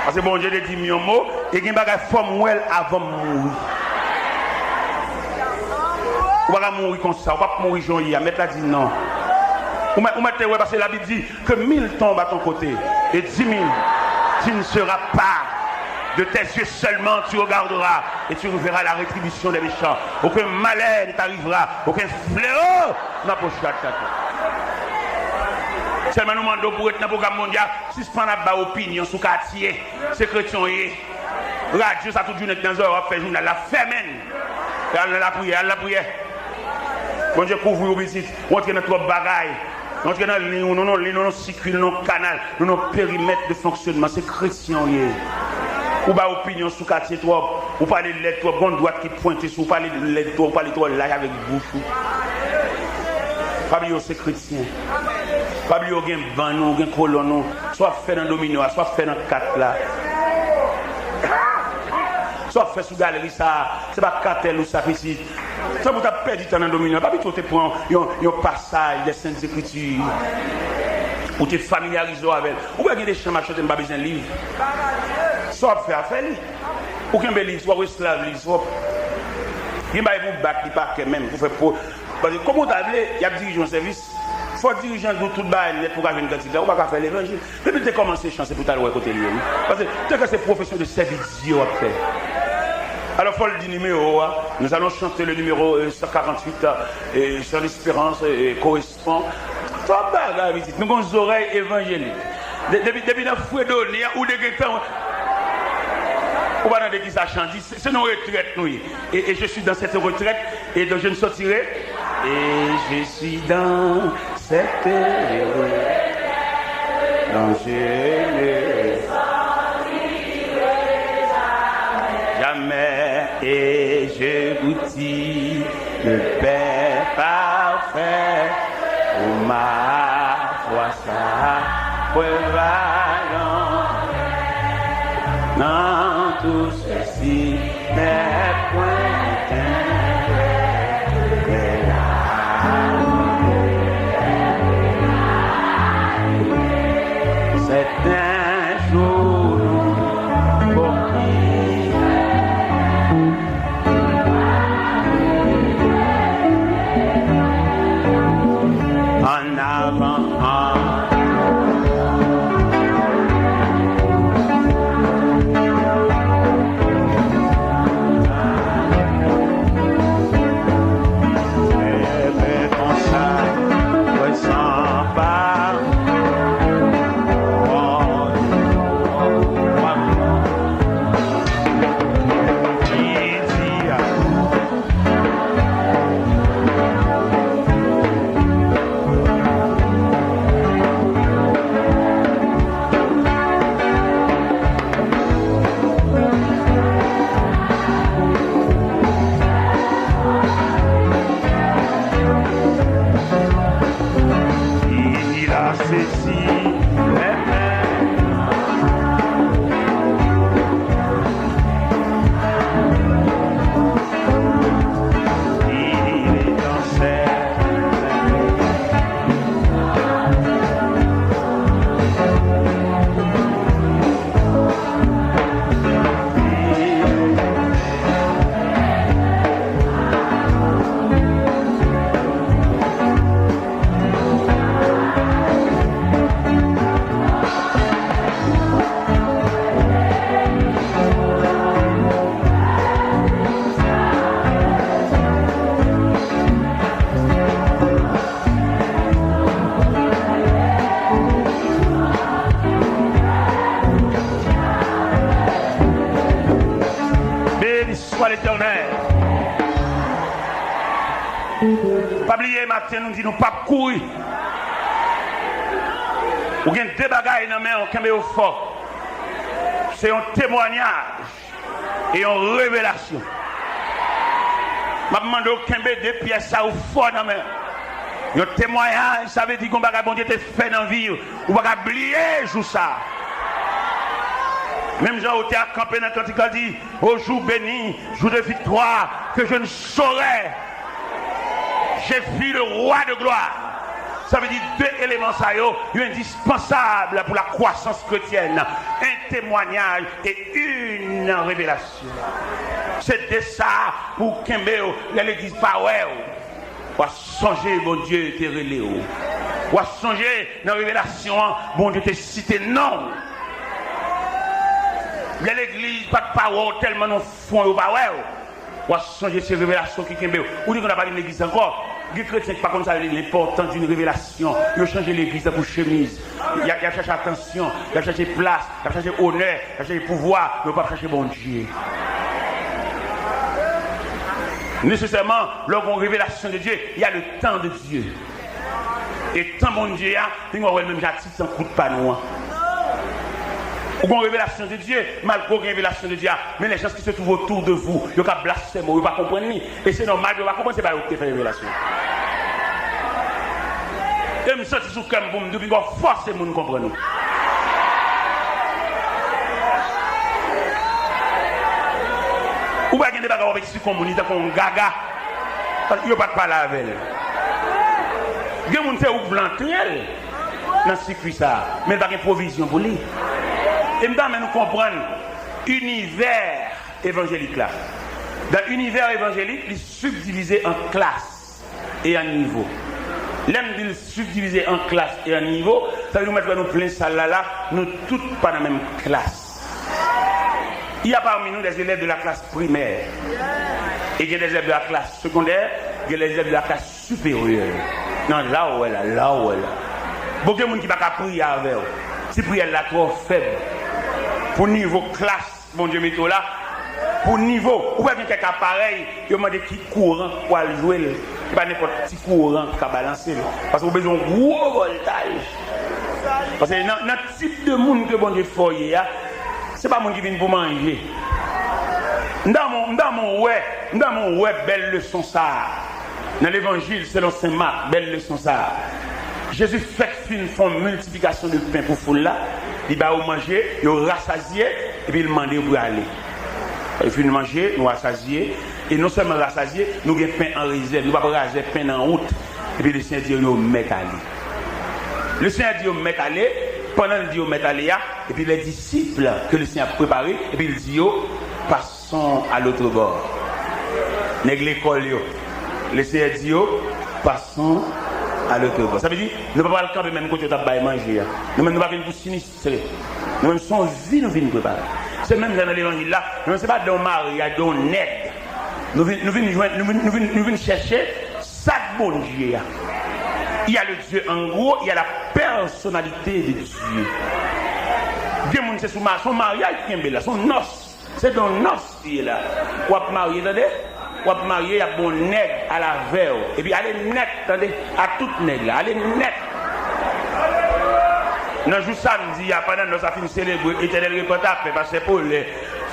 Paske Bondye te di m yon mo, e gen bagay fò m wè l avan m mouri. Ou pa ka mouri konsa, ou p ap mouri jan w ye a. Mèt la di non. Ou mèt, ou mèt te wè, paske Labib di, que mille tombent à ton côté et dix mille, tu ne seras pas. De tes yeux seulement tu regarderas et tu verras la rétribution des méchants. Aucun malheur ne t'arrivera, aucun fléau n'approchera de ta tente. Sèlman nou mande w pou w ret nan pwogram Bondye a, sispann ap bay opinyon sou katye. Se kretyen w ye. Radyo sa tout jounen k nan zòrèy w ap fè jounal la, fèmen l. E al nan lapriyè, al lapriyè. Bondye kouvri w pitit. Ou antre nan twòp bagay. Nou antre nan liy ou, nou nan liy, nou nan sikui, nou nan kanal, nou nan perimèt de fonksyonman. Se kretyen w ye. Ou bay opinyon sou katye twòp. Ou pale lèd twòp. Gon dwat ki pwente sou ou, pale lèd twòp, ou pale twò laj avèk bouch ou. Pa bliye w se kretyen. Pa bliye w gen bann ou, w gen kolòn ou. Sa w ap fè nan domino a, sa w ap fè nan kat la. Sa w ap fè sou galri sa a, se pa katèl ou sa pitit. Tanpri w t ap pèdi tan nan domino a. Pa pito w te pran yon, yon pasaj de Sent Ekriti. Ou te familyarize w avè l. Ou wè gen de chan m ap chante, m pa bezwen liv. Sa w ap fè a, fè li. Ou kenbe liv, w ap esklav liv, w ap gen bagay pou w bat li pa kè menm, pou fè po. Paske kòman w ta vle, y ap dirije yon sèvis, fò dirijan di w tout bagay nèt pou w ka jwenn kantik la, ou pa ka fè levanjil. Depi l te kòmanse chan, se pou w t al wè kote l ye, wi. Paske te ka se pwofesyon de sèvi Dye w ap fè. Alò, fò l di nimewo a. Nous allons chanter le numéro, euh, cent quarante-huit, euh, Jean Espérance, euh, korespon. Twòp bagay, pitit. Nou gon zòrèy evanjelik. De- Depi, depi nan fredoni an, ou te gentan. Ou pa tande kisa chan di? Se, se nan retrèt nou ye. Et, et je suis dans cette retraite, et donc je ne sortirai. Et je suis dans cette retraite, dont je ne sortirai jamais. Et je goûte le pain parfait, où ma foi s'approuve à l'envers. Dans tout ceci, n'est point un regret, mais la c'est un jour pour qui en avant, en Swa Letènèl. Pa bliye, maten, nou di nou p ap kouri. Ou gen de bagay nan men w, kenbe yo fò. Se yon temwayaj e yon revelasyon. M ap mande w kenbe de pyès sa yo fò nan men w. Yon temwayaj, sa vle di gen yon bagay Bondye te fè nan vi w. Ou pa ka bliye jou sa a. Menm jan otè a kanpe nan kantik la, di, Au jour béni, jour de victoire, que je ne saurais. J'ai vu le roi de gloire. Sa vle di de eleman sa yo, yo endispansab pou la kwasans kretyèn. Un témoignage et une révélation. Se de sa pou w kenbe w lè legliz pa wè w. W a sonje Bondye te rele w. W a sonje nan revelasyon an, Bondye te site non w. Lè legliz pa t pa wè w tèlman nan fwon yo pa wè w. W a sonje se revelasyon ki kenbe w. Ou di konn ap ale legliz ankò. Gen kretyen ki pa konn sa yo rele l'importance d'une révélation. Yo chanje legliz tankou chemiz. Y ap, y ap chache atansyon, y ap chache plas, y ap chache onè, y ap chache pouvwa, men yo p ap chache Bondye. Nesesèman, lè w gen yon revelasyon de Dye, y a le tan de Dye. E tan Bondye a, vin wè w wè l menm jan ak ti tan kout pa nou an. Ou gen yon revelasyon de Dye, malgre w gen revelasyon de Dye a, men les gens qui se trouvent autour de vous, yo ka blasfème w, yo pa konprann li. E se nòmal pou yo pa konprann, se pa yo ki te fè revelasyon. E m santi sou kè m pou m di w, piga w fòse moun konprann ou. Ou pa gen de bagay w ap eksplike yon moun, li tankou yon gaga. Paske yo pa t pale avè l. Gen moun se ou k vle antre l nan sikui sa a, men l pa gen pwovizyon pou li. E m ta renmen nou konprann inivè evanjelik la. Dan inivè evanjelik, li sibdivize an klas e an nivo. Lè m di l sibdivize an klas e an nivo, sa vle di nou mèt wè nou plen sal la la, nou tout pa nan menm klas. Il y a parmi nous des élèves de la classe primaire. E gen des élèves de la classe secondaire, gen des élèves de la classe supérieure. Nan la w wè la, la w wè la. Bon, gen moun ki pa ka priye avè w. Ti priyè l la twò fèb pou nivo klas Bondye mete w la. Pou nivo, ou wè gen kèk aparèy, yo mande ki kouran pou al jwe l. Se pa nenpòt ti kouran ki ka balanse l. Paske ou bezwen yon gwo vòltaj. Paske nan, nan tip de moun ke Bondye fè w ye a, se pa moun ki vin pou manje. M ta renmen, m ta renmen w wè, m ta renmen w wè bèl leson sa a. Nan Levanjil selon Sen Mak, bèl leson sa a. Jezi fèk fin fè yon miltiplikasyon de pen pou foul la, li ba yo manje, yo rasazye, epi l mande yo pou y ale. Yo fin manje, nou rasazye, e non sèlman rasazye, nou gen pen an rezèv, nou p ap razè pen nan wout. Epi Lesenyè di yo, yo mèt ale. Lesenyè di yo mèt ale, pandan l di yo mèt ale a, epi les disciples ke Lesenyè ap prepare, epi l di yo, pas Passons à l'autre bord. Nèg lekòl yo. Lesenyè di yo, passons à l'autre bord. Sa vle di, nou pa pral kanpe menm kote yo t ap bay manje a. Nou menm nou pa vin pou sinistre. Nou menm se yon vi nou vin prepare. Se menm jan nan levanjil la, nou menm se pa de yon maryaj, de yon nèg. Nou vin, nou vin jwenn, nou vin, nou vin, nou vin chèche sa k Bondye a. Il y a le Dieu en gros, il y a la personnalité de Dieu. Gen moun se sou ma-, se yon maryaj ki kenbe la, se yon nòs. Se de yon nòs li ye la. W ap marye, tande? W ap marye, y ap gen yon nèg al avè w. Epi ale nèt, tande? A tout nèg la, ale nèt. Nan jou samdi a, pandan nòs la fin selebre, Etènèl repann tapè, pastè Polè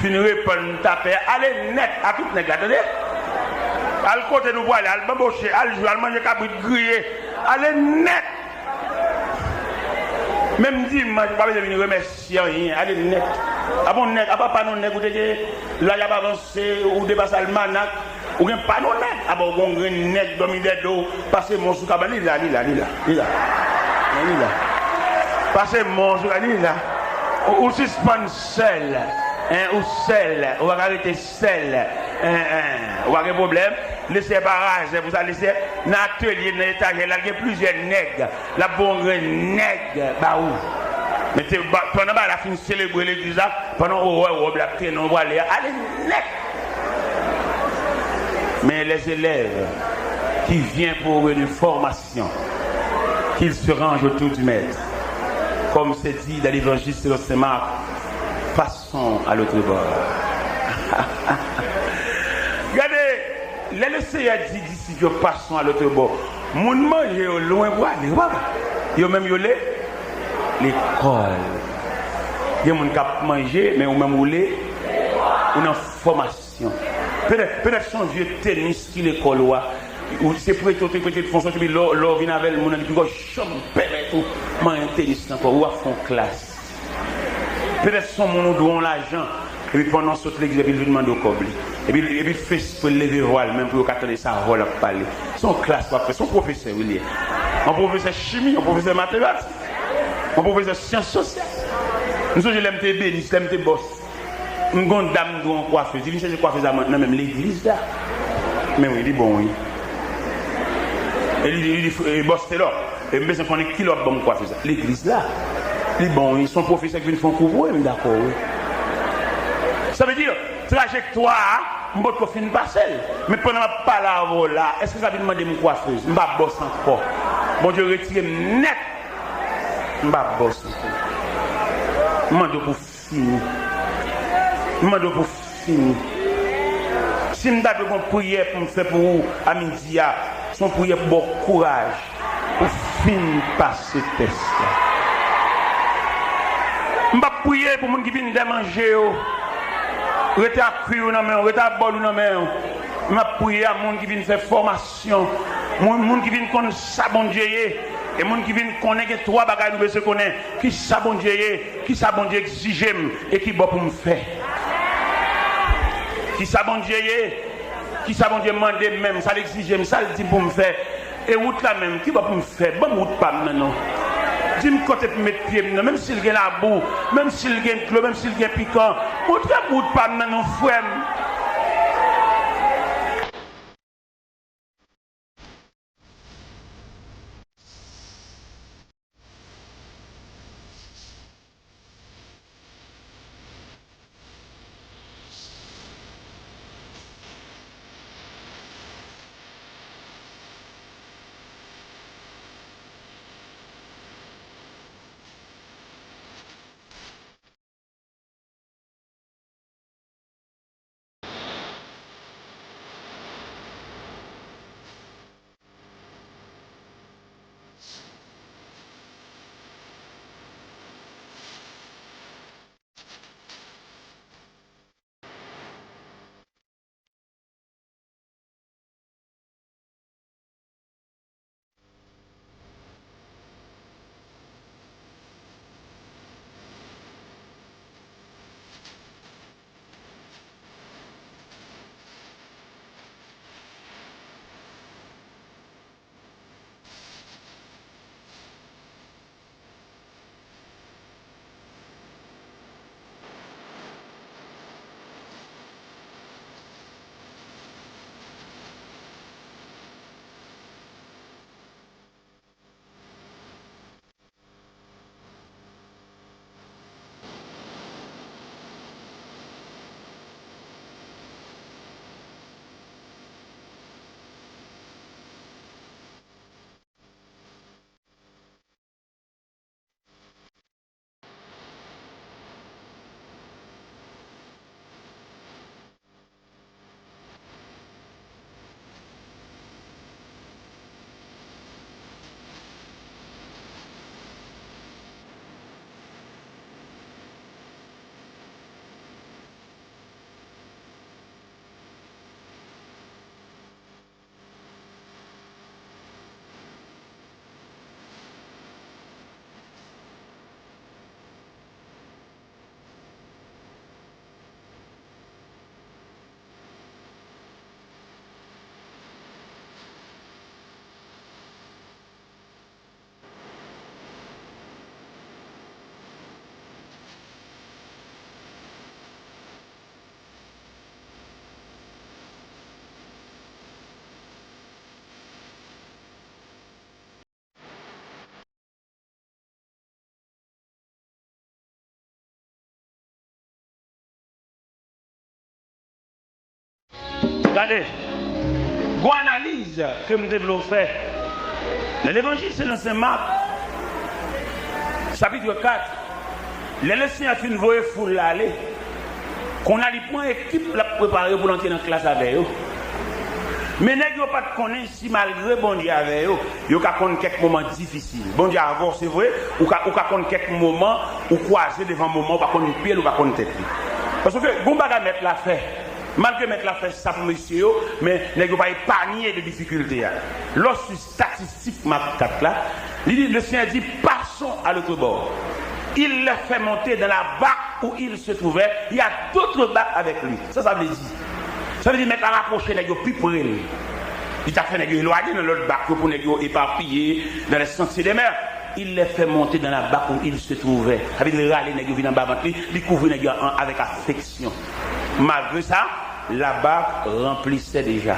fin repann tapè, ale nèt a tout nèg la, tande? Al kote nou pwale, al banboche, al jwe, al manje kabrit griye, ale nèt. Menm dimanch, ou pa bezwen vin remèsye anyen, ale nèt. A bon nèg, apa pa non nèg ou te gen, laj ap avanse, ou depase almanak, ou gen pa non nèg, apa ou gen yon grenn nèg dòmi dèyè do, pase men w sou kabann, li la, li la, li la, li la. Li la. Pase men w sou, li la. Ou, ou sispann sèl, en, ou sèl, ou pa ka rete sèl, en, en, ou pa gen pwoblèm. Lesenyè pa razè pou sa, Lesenyè nan atelye, nan etajè la, gen plizyè nèg. L ap ba w yon grenn nèg ba ou. Men te ba, pandan bagay la fin selebre legliz la, pandan w wè wòb la k trennen w prale a, ale nèt. Mais les élèves qui viennent pour une formation, qu'ils se rangent autour du maître. Comme c'est dit dans l'évangile selon saint Marc, passons à l'autre bord. Lè Leseyè di disip yo, "Passons à l'autre bord," moun manje yo lwen pou ale, ou pa wè? Yo menm yo le, lekòl. Gen moun k ap manje, men ou menm ou le, ou nan fòmasyon. Petèt, petèt se yon vye tenis ki lekòl ou a. Ou se prete, ou te prete, fon soti, epi lè, lè w vin avè l, moun nan di, "Piga w janm pèmèt ou manyen tenis nan kò w," ou ap fè yon klas. Petèt se yon moun ou dwe yon lajan, epi pandan w sot legliz, epi l vin mande w kòb li. Epi, epi l fè espre l leve vwa l menm pou yo ka tande sa vòlò ap pale. Se yon klas w ap fè, se yon pwofesè wi li ye. Yon pwofesè chimi, yon pwofesè matematik, yon pwofesè syans sosyal. M sonje lè m te ebenis, lè m te bòs. M gon dam m dwe yon kwafez. Li vin chèche kwafez la nan menm legliz la. Men wi, li bon wi. E li, li di, "E, bòs Telò, e m bezwen konnen kilè w ap ban m kwafez la." Legliz la. Li bon wi. Se yon pwofesè ki vin fè yon kou pou mwen, m dakò wi. Sa vle di, trajektwa a, m potko fin pase l. Men pandan m ap pale avè w la, èske sa vin mande m kwafez? M pa bòs ankò. Bondye retire m nèt. M pa bòs ankò. M mande w pou fini. M mande w pou fini. Si m ta dwe gon priyè pou m fè pou ou a midi a, se yon priyè pou ba w kouraj pou fin pase tès la. M p ap priye pou moun ki vin dèmanje yo, rete ak kwi yo nan men yo, rete ak bòl yo nan men yo. M ap priye a moun ki vin fè fòmasyon, moun, moun ki vin konn sa Bondye ye, e moun ki vin konnen gen twa bagay nou bezwen konnen. Kisa Bondye ye? Kisa Bondye egzije m? E ki bò pou m fè? Kisa Bondye ye? Kisa Bondye mande m menm? Sa l egzije m? Sa l di m pou m fè? E wout la menm, ki bò pou m fè? Ban m wout pa m nan non. Di m kote pou m met pye m nan, menm si l gen labou, menm si l gen dlo, menm si l gen pikan. Montre m wout pa m nan non, frè m. Gade, gwo analiz ke m te vle w fè nan Levanjil selon Sen Mak, chapit kat, lè Lesenyè fin voye foul la ale, kounye a li pran ekip l ap prepare pou l antre nan klas avè yo. Men nèg yo pa t konnen si malgre Bondye avè yo, yo ka konn kèk moman difisil. Bondye avè w, se vre, ou ka, ou ka konn kèk moman, ou kwaze devan moman, ou pa konn pye l, ou pa konn tèt li. Paske gon bagay mèt la fè. Malgre mèt la fè sa pou mesye yo, men nèg yo pa epanye de difikilte a. Lè w swiv statistik Mak kat la, li di, le Seigneur dit, passons à l'autre bord. Il les fait monter dans la barque où ils se trouvaient, il y a d'autres barques avec lui. Sa sa vle di? Sa vle di mèt la rapwoche nèg yo pi pre l. Li ta fè nèg yo elwaye nan lòt bak yo pou nèg yo epapiye dans les sentiers des mers. Il les fait monter dans la barque où ils se trouvaient. Sa vle di li rale nèg yo vin anba vant li, li kouvri nèg yo an, avèk afeksyon. Malgre sa, la barque remplissait déjà.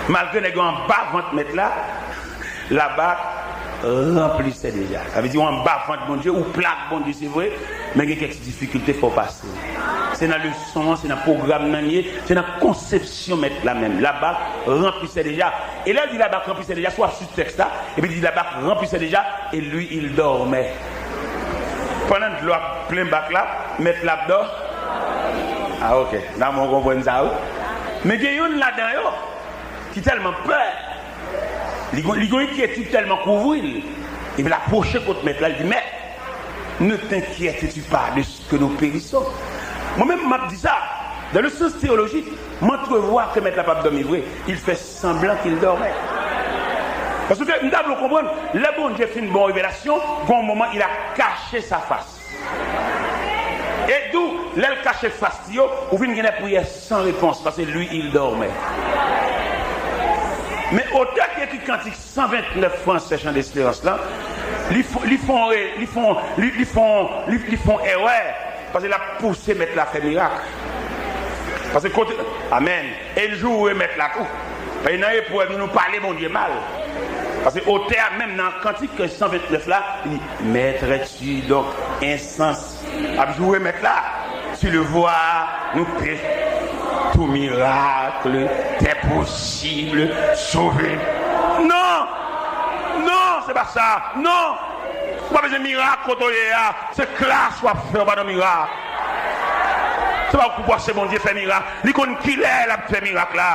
Malgre nèg yo anba vant mèt la, la barque remplissait déjà. Sa vle di w anba vant Bondye, ou pla ak Bondye, se vre, men gen kèk difikilte fò w pase. Se nan leson an, se nan pwogram nan l ye, se nan konsepsyon mèt la menm. La barque remplissait déjà. E lè l di la barque remplissait déjà, si w ap swiv tèks la, epi li di la barque remplissait déjà, et lui, il dormait. Pandan dlo ap plen bak la, mèt la ap dò. Ah, ok. Nan mwen konprann sa, wi. Men gen youn ladan yo ki tèlman pè, li gon, li gon enkyetid tèlman kouvri l, epi l apwoche kot mèt la, li di, Mèt, ne t'inquiètes-tu pas de ce que nous périssons? Mwen menm, m ap di sa, dans le sens théologique, m antrevoit ke mèt la p ap dòmi vre. Il fait semblant qu'il dormait. Paske m ta vle w konprann, lè Bondye fin ba w revelasyon, gon moman, il a caché sa face. E d'où, lè l kache fas li yo, ou vin gen de priyè san repons, paske lui, il dormait. Men otè ki ekri kantik san vennèf fransè Chan Desperans lan, li fon, li fon, li fon, li, li fon, li, li fon erè, paske l ap pouse mèt la fè mirak. Paske kote, amèn, e l joure mèt la tou. Paske nan eprèv nou, nou pale Bondye mal. Paske otè a menm nan kantik san vennèf la, li di, Maître, tu donc insensé. Ap joure mèt la. Tu le vois, nou pe. Tout miracle t'est possible, sauver. Non! Non, se pa sa. Non! Ou pa bezwen mirak kote w ye a. Se klas w ap fè, w pa nan mirak. Se pa pou pase Bondye fè mirak. Li konn kilè l ap fè mirak la.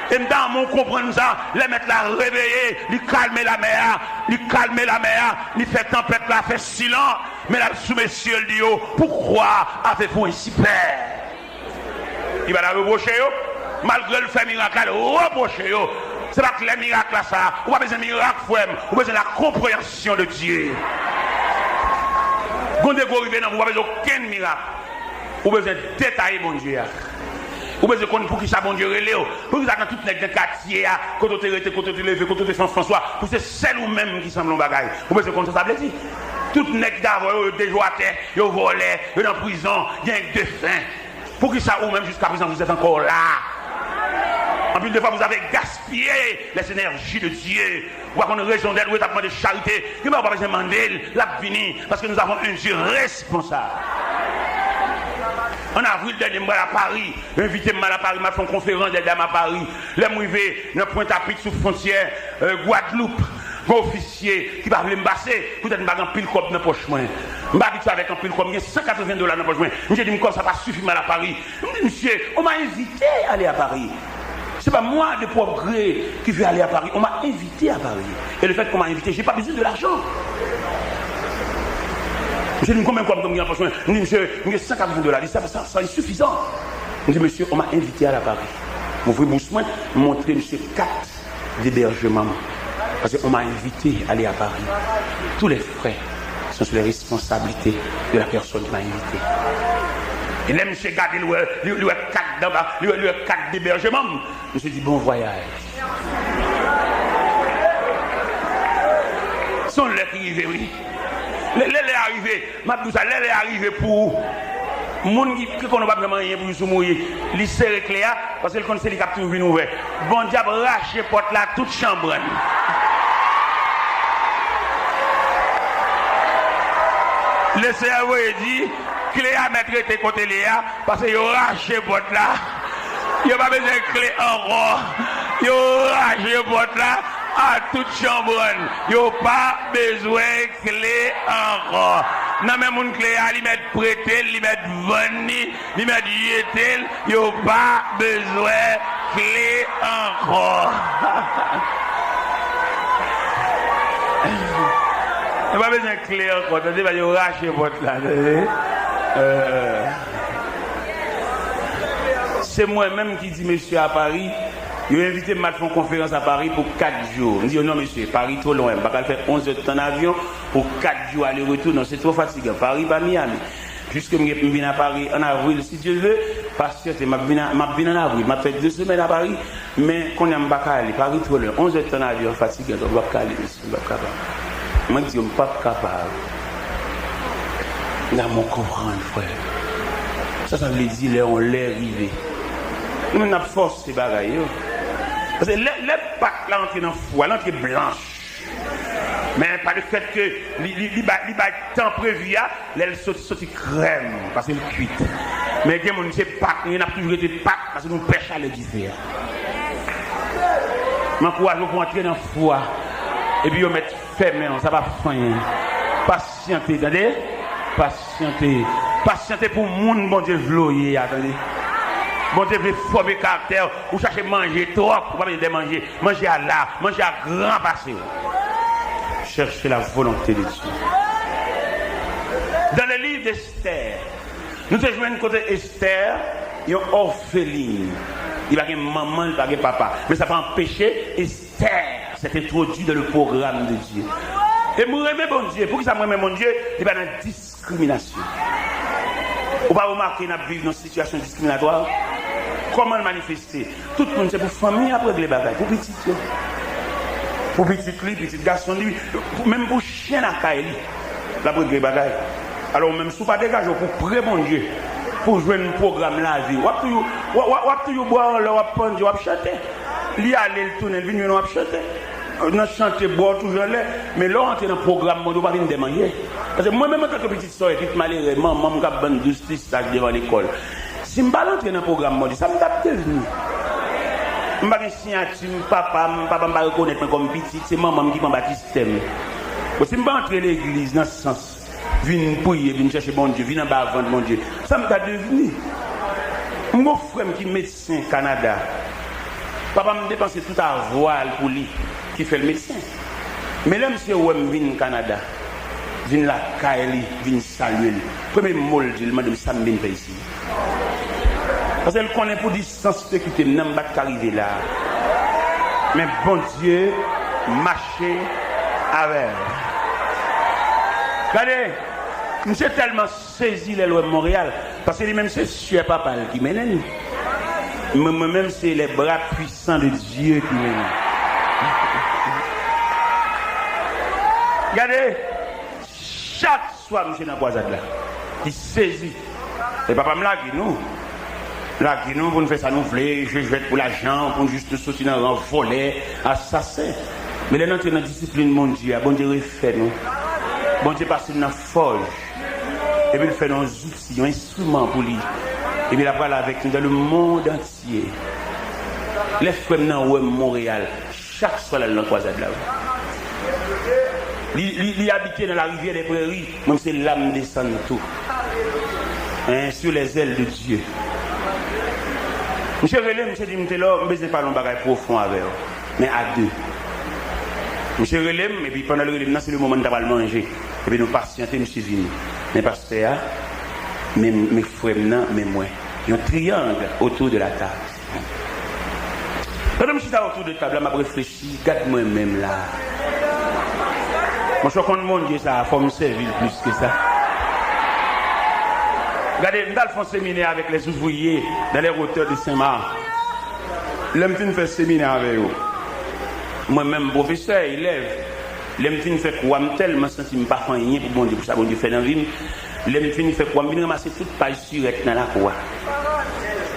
E m ta renmen w konprann sa. Lè mèt la reveye, li kalme lamè a. Li kalme lamè a. Li fè tanpèt la fè silans. Men l ap sou mesye l, li di yo, pourquoi avez-vous ainsi peur? Li pa ta repwoche yo. Malgre l fè mirak la, l repwoche yo. Se pa klè mirak la sa. Ou pa bezwen mirak, frè m. Ou bezwen la compréhension de Dieu. Gon degre w rive nan, ou pa bezwen okenn mirak. Ou bezwen detaye Bondye a. Ou bezwen konn poukisa Bondye rele w. Poukisa nan tout nèg nan katye a, kote w te rete, kote w te leve, kote w te fè anfans ou a, pou se sèl ou menm ki sanble yon bagay. Ou bezwen konn sa sa vle di. Tout nèg ki t avè w yo, yo dejwatè, yo vòlè, yo nan prizon, gen defen. Poukisa ou menm, jiskaprezan, vous êtes encore là? Anpil de fwa, vous avez gaspillé les énergies de Dieu. Ou pa konn rezon dèt, ou t ap mande charite. Gen bagay ou pa bezwen mande l, l ap vini. Paske nous avons un Dieu responsable. An avril dènye, m pral a Pari. Yo envite m al a Pari, m al fè yon konferans dè dam a Pari. Lè m rive nan Pwentapit sou fwontyè, euh, Gwadloup, gen ofisye ki pa vle m pase, poutèt m pa gen anpil kòb nan pòch mwen. M pa abitye avèk anpil kòb, m gen san katreven dola nan pòch mwen. Misye di m kòb sa pa sifi m al a Pari. M di, Monsieur, on m'a invité à aller à Paris. C'est pas moi de propre gré qui vais aller à Paris. On m'a invité à Paris. Et le fait qu'on m'a invité, j'ai pas besoin de l'argent. Misye di m, Konbyen kòb ke w gen nan pòch mwen? M di, Misye, m gen san katreven dola. Li di, Sa, sa, sa insifizan. M di, Monsieur, on m'a invité à aller à Paris. M ouvri bous mwen, m montre misye kat debèjman m. Paske on m'a invité à aller à Paris. Tous les frais sont sur les responsabilités de la personne qui m'a invité. E lè misye gade, li wè, li, li wè kat anba, li wè, li wè kat debèjman m. Misye di, Bon vwayaj. Se yon lè ki rive, wi. Lè, lè, lè a rive. M ap di w sa, lè lè a rive pou ou. Moun ki, ki konnen w p ap janm anyen pou li si w mouri, li sere kle a, paske l konn se li k ap toujou vin ouvè. Bondye ap rache pòt la tout chanbrann. Lesenyè voye di, kle a mèt rete kote l ye a, paske yo rache pòt la. Yo pa bezwen kle ankò. Yo rache pòt la a tout chanbrann. Yo pa bezwen kle ankò. Nan men moun kle a, li mèt prete l, li mèt vann li, li mèt jete l, yo pa bezwen Kle ankò. Nou pa bezwen kle ankò, tande, pa yo rache pòt la, tande. Euh, se mwen menm ki di mesye a Pari, yo envite m al fè yon konferans a Pari pou kat jou. M di yo, "Non, mesye, Pari two lwen, m pa ka al fè onz è tan nan avyon pou kat jou ale retou, non, se twò fatigan. Pari pa Miami." Piske m gen, m vin a Pari an avril, si Dye vle, pasyante, m ap vin a, m ap vin an avril, m ap fè de semèn a Pari, men kounye a m pa ka ale, Pari twò lwen, onz è tan nan avyon, fatigan, m p ap ka ale, mesye, m p ap kapab. Mwen di yo, m p ap kapab. Nan mwen konprann, frè. Sa, sa vle di lè yon lè rive. Nou menm n ap fòse bagay yo. Paske lè, lè Pak la antre nan fwa, l antre blanch. Men pa lefèt ke li, li, li bay, li bay tan previ a, lè l soti, soti krèm, paske l kuit. Men gen moun, se Pak, nou, n ap toujou rete Pak, paske nou pè chalè dife a. M ankouraje w pou w antre nan fwa, epi yo mèt fèmen w, sa p ap fè anyen. Pasyante, tande? Pasyante. Pasyante pou moun Bondye vle w ye a, tande? Bondye vle fòme karaktè w, ou chache manje twòp, ou pa bezwen de manje. Manje a la, manje a gran pase w. Cherchez la volonté de Dieu. Dans le livre d'Esther, nou te jwenn kote Esther, yon òfelin. Li pa gen manman, li pa gen papa. Men sa pa anpeche Esther s'être introduit dans le programme de Dieu. E m renmen Bondye. Poukisa m renmen Bondye? Li pa nan dis diskriminasyon. Ou pa remake n ap viv nan sitiyasyon diskriminatwa? Kòman l manifeste? Tout moun se pou fanmi y ap regle bagay, pou pitit yo. Pou pitit li, pitit gason li, pou, menm pou chen lakay li, l ap regle bagay. Alò, ou menm, si w pa degaje w pou pre Bondye, pou jwenn pwogram lavi, w ap toujou, w, w, w ap toujou bò anlè, w ap pandye, w ap chante. Li ale, l tounen, l vin jwenn w ap chante. Nan chante, bò toujou anlè. Men lè w antre nan pwogram Bondye, w pa vin dèmanje. Paske mwen menm, antanke pitit sòy, pitit malere, manman m k ap vann dous pistaj devan lekòl. Si m pa t antre nan pwogram Bondye, sa m t ap devni? M pa gen siyati, m papa m, papa m pa rekonèt mwen kòm pitit, se manman m ki pran batistè m. Bon, si m pa antre legliz nan sans vin priye, vin chèche Bondye, vin anba vant Bondye, sa m ta devni? M gon frè m ki medsen Kanada. Papa m depanse tout avwa l pou li, ki fè l medsen. Men lè misye wè m vin Kanada, vin lakay li, vin salye l, premye mo l di, l mande m sa m vin fè isi. Paske l konnen pou distans li te kite m nan, m pa t ka rive la. Men Bondye mache avè l. Gade, misye tèlman sezi lè l wè m Monreyal, paske li menm se sè papa l ki mennen l. Mwen, mwen menm se les bras puissants de Dieu ki mennen l. Gade, chak swa misye nan kwazad la, li sezi. E papa m lage nou. Lage nou pou n fè sa nou vle, jwe jwèt pou lajan, pou n jis nou soti nan ran vòlè, asasen. Men lè n antre nan disiplin Bondye a, Bondye refè nou. Bondye pase n nan fòj. Epi l fè nou yon zouti, yon enstriman pou li. Epi l ap prale avèk nou dans le monde entier. Lè frè m nan wè m Monreyal, chak swa l al nan kwazad la, wi. Li, li, li abite nan la rivière des Prairies, mwen se la m desann tou. Hein, sur les ailes de Dieu. Misye rele m, misye di m, "Telò, m bezwen pale yon bagay pwofon avè w, men a de." Misye rele m, epi pandan l rele m nan, se le moman n ta pral manje. Epi nou pasyante, misye vini. Men pastè a, men, men frè m nan, men mwen. Yon triyang autour de la table. Pandan m chita otou de tab la, m ap reflechi, gad mwen menm la. Monchè, w konn Bondye sa a, fò m sèvi l plis ke sa. Gade, m t al fè yon seminè avèk les ouvriers dans les hauteurs de Saint-Marc. Lè m fin fè seminè avè yo, mwen menm, pwofesè, elèv, lè m fin fè kou a, m tèlman santi m pa fè anyen pou Bondye, pou sa Bondye fè nan vi m. Lè m fin fè kou a, m vin ranmase tout paj sirèt nan lakou a.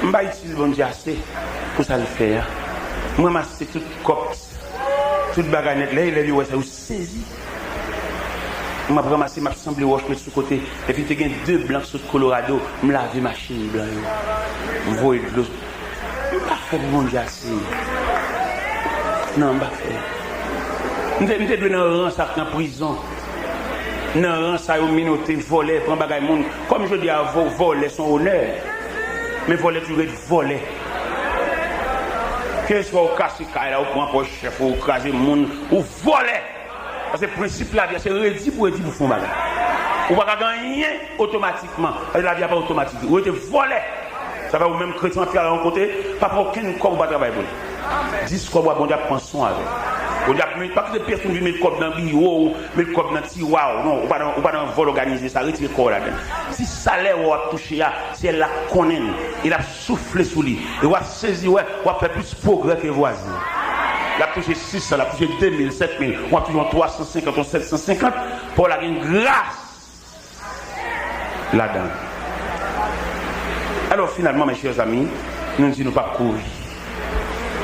M pa itil Bondye ase pou sa l fè a. M ranmase tout kòb, tout bagay nèt. Lè elèv yo wè sa, yo sezi. M ap ranmase, m ap sanble wòch, met sou kote. Epi te gen de blan k sot Colorado, m lave machin blan yo. M voye dlo. M pa fè pou Bondye ase. Non, m pa fè. M te, m te dwe nan ran sa k nan prizon. Nan ran sa yo minote, vòlè, pran bagay moun. Kòm jodi a, vò-, vòlè se yon onè. Men vòlè toujou ret vòlè. Keswa ou kase kay la, ou pran pòch chèf, ou kraze moun, ou vòlè. Paske prensip lavi a, se redi pou redi pou fè yon bagay. Ou pa ka gen anyen otomatikman. Paske lavi a pa otomatik. Ou rete vòlè. Sa fè ou menm kretyen w ap travay yon kote, pa pran okenn kòb ou pa travay pou li. Dis kòb ou a, Bondye ap pran swen avè w. Bondye ap met, pa kite pyès moun vin met kòb nan biwo w, met kòb nan tiwa w. Non, ou pa nan, ou pa nan vòl òganize sa, retire kò w ladan. Ti salè w ap touche a, syèl la konnen l. E l ap soufle sou li. E w ap sezi wè, w ap fè plis pwogrè ke vwazen. L ap touche sis san, l ap touche de mil, sèt mil, w ap touche yon twa san senkant, yon sèt san senkant, paske w la gen gras ladan l. Alò, finalman, mes chers amis, nou di nou p ap kouri.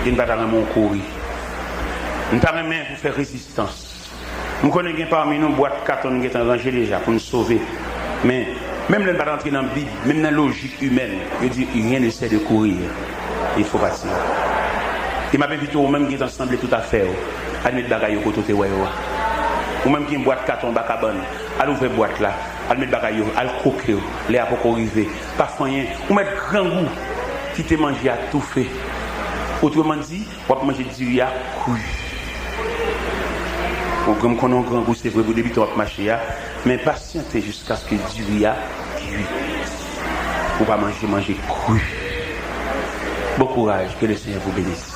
E n pa ta renmen w kouri. Nou ta renmen pou fè rezistans. M konnen gen pami nou bwat katon n gentan ranje deja pou n sove. Men, menm lè n pa t antre nan Bib, menm nan lojik imèn, yo di, rien ne sert de courir, il faut partir. E m ap envite w, ou menm ki gentan sanble tout afè w, al met bagay yo kote w te wè yo a. Ou menm ki gen bwat katon anba kabann, al ouvè bwat la, al met bagay yo, al koke yo, lè a poko rive. Pa fè anyen, ou mèt grangou, kite manje a toufe. Otreman di, w ap manje diri a kri. Yon gran, m konnen yon grangou, se vre, pou depi tan w ap mache a, men pasyante jiskaske diri a kuit. Ou pa manje, manje kri. Bon courage, que le Seigneur vous bénisse.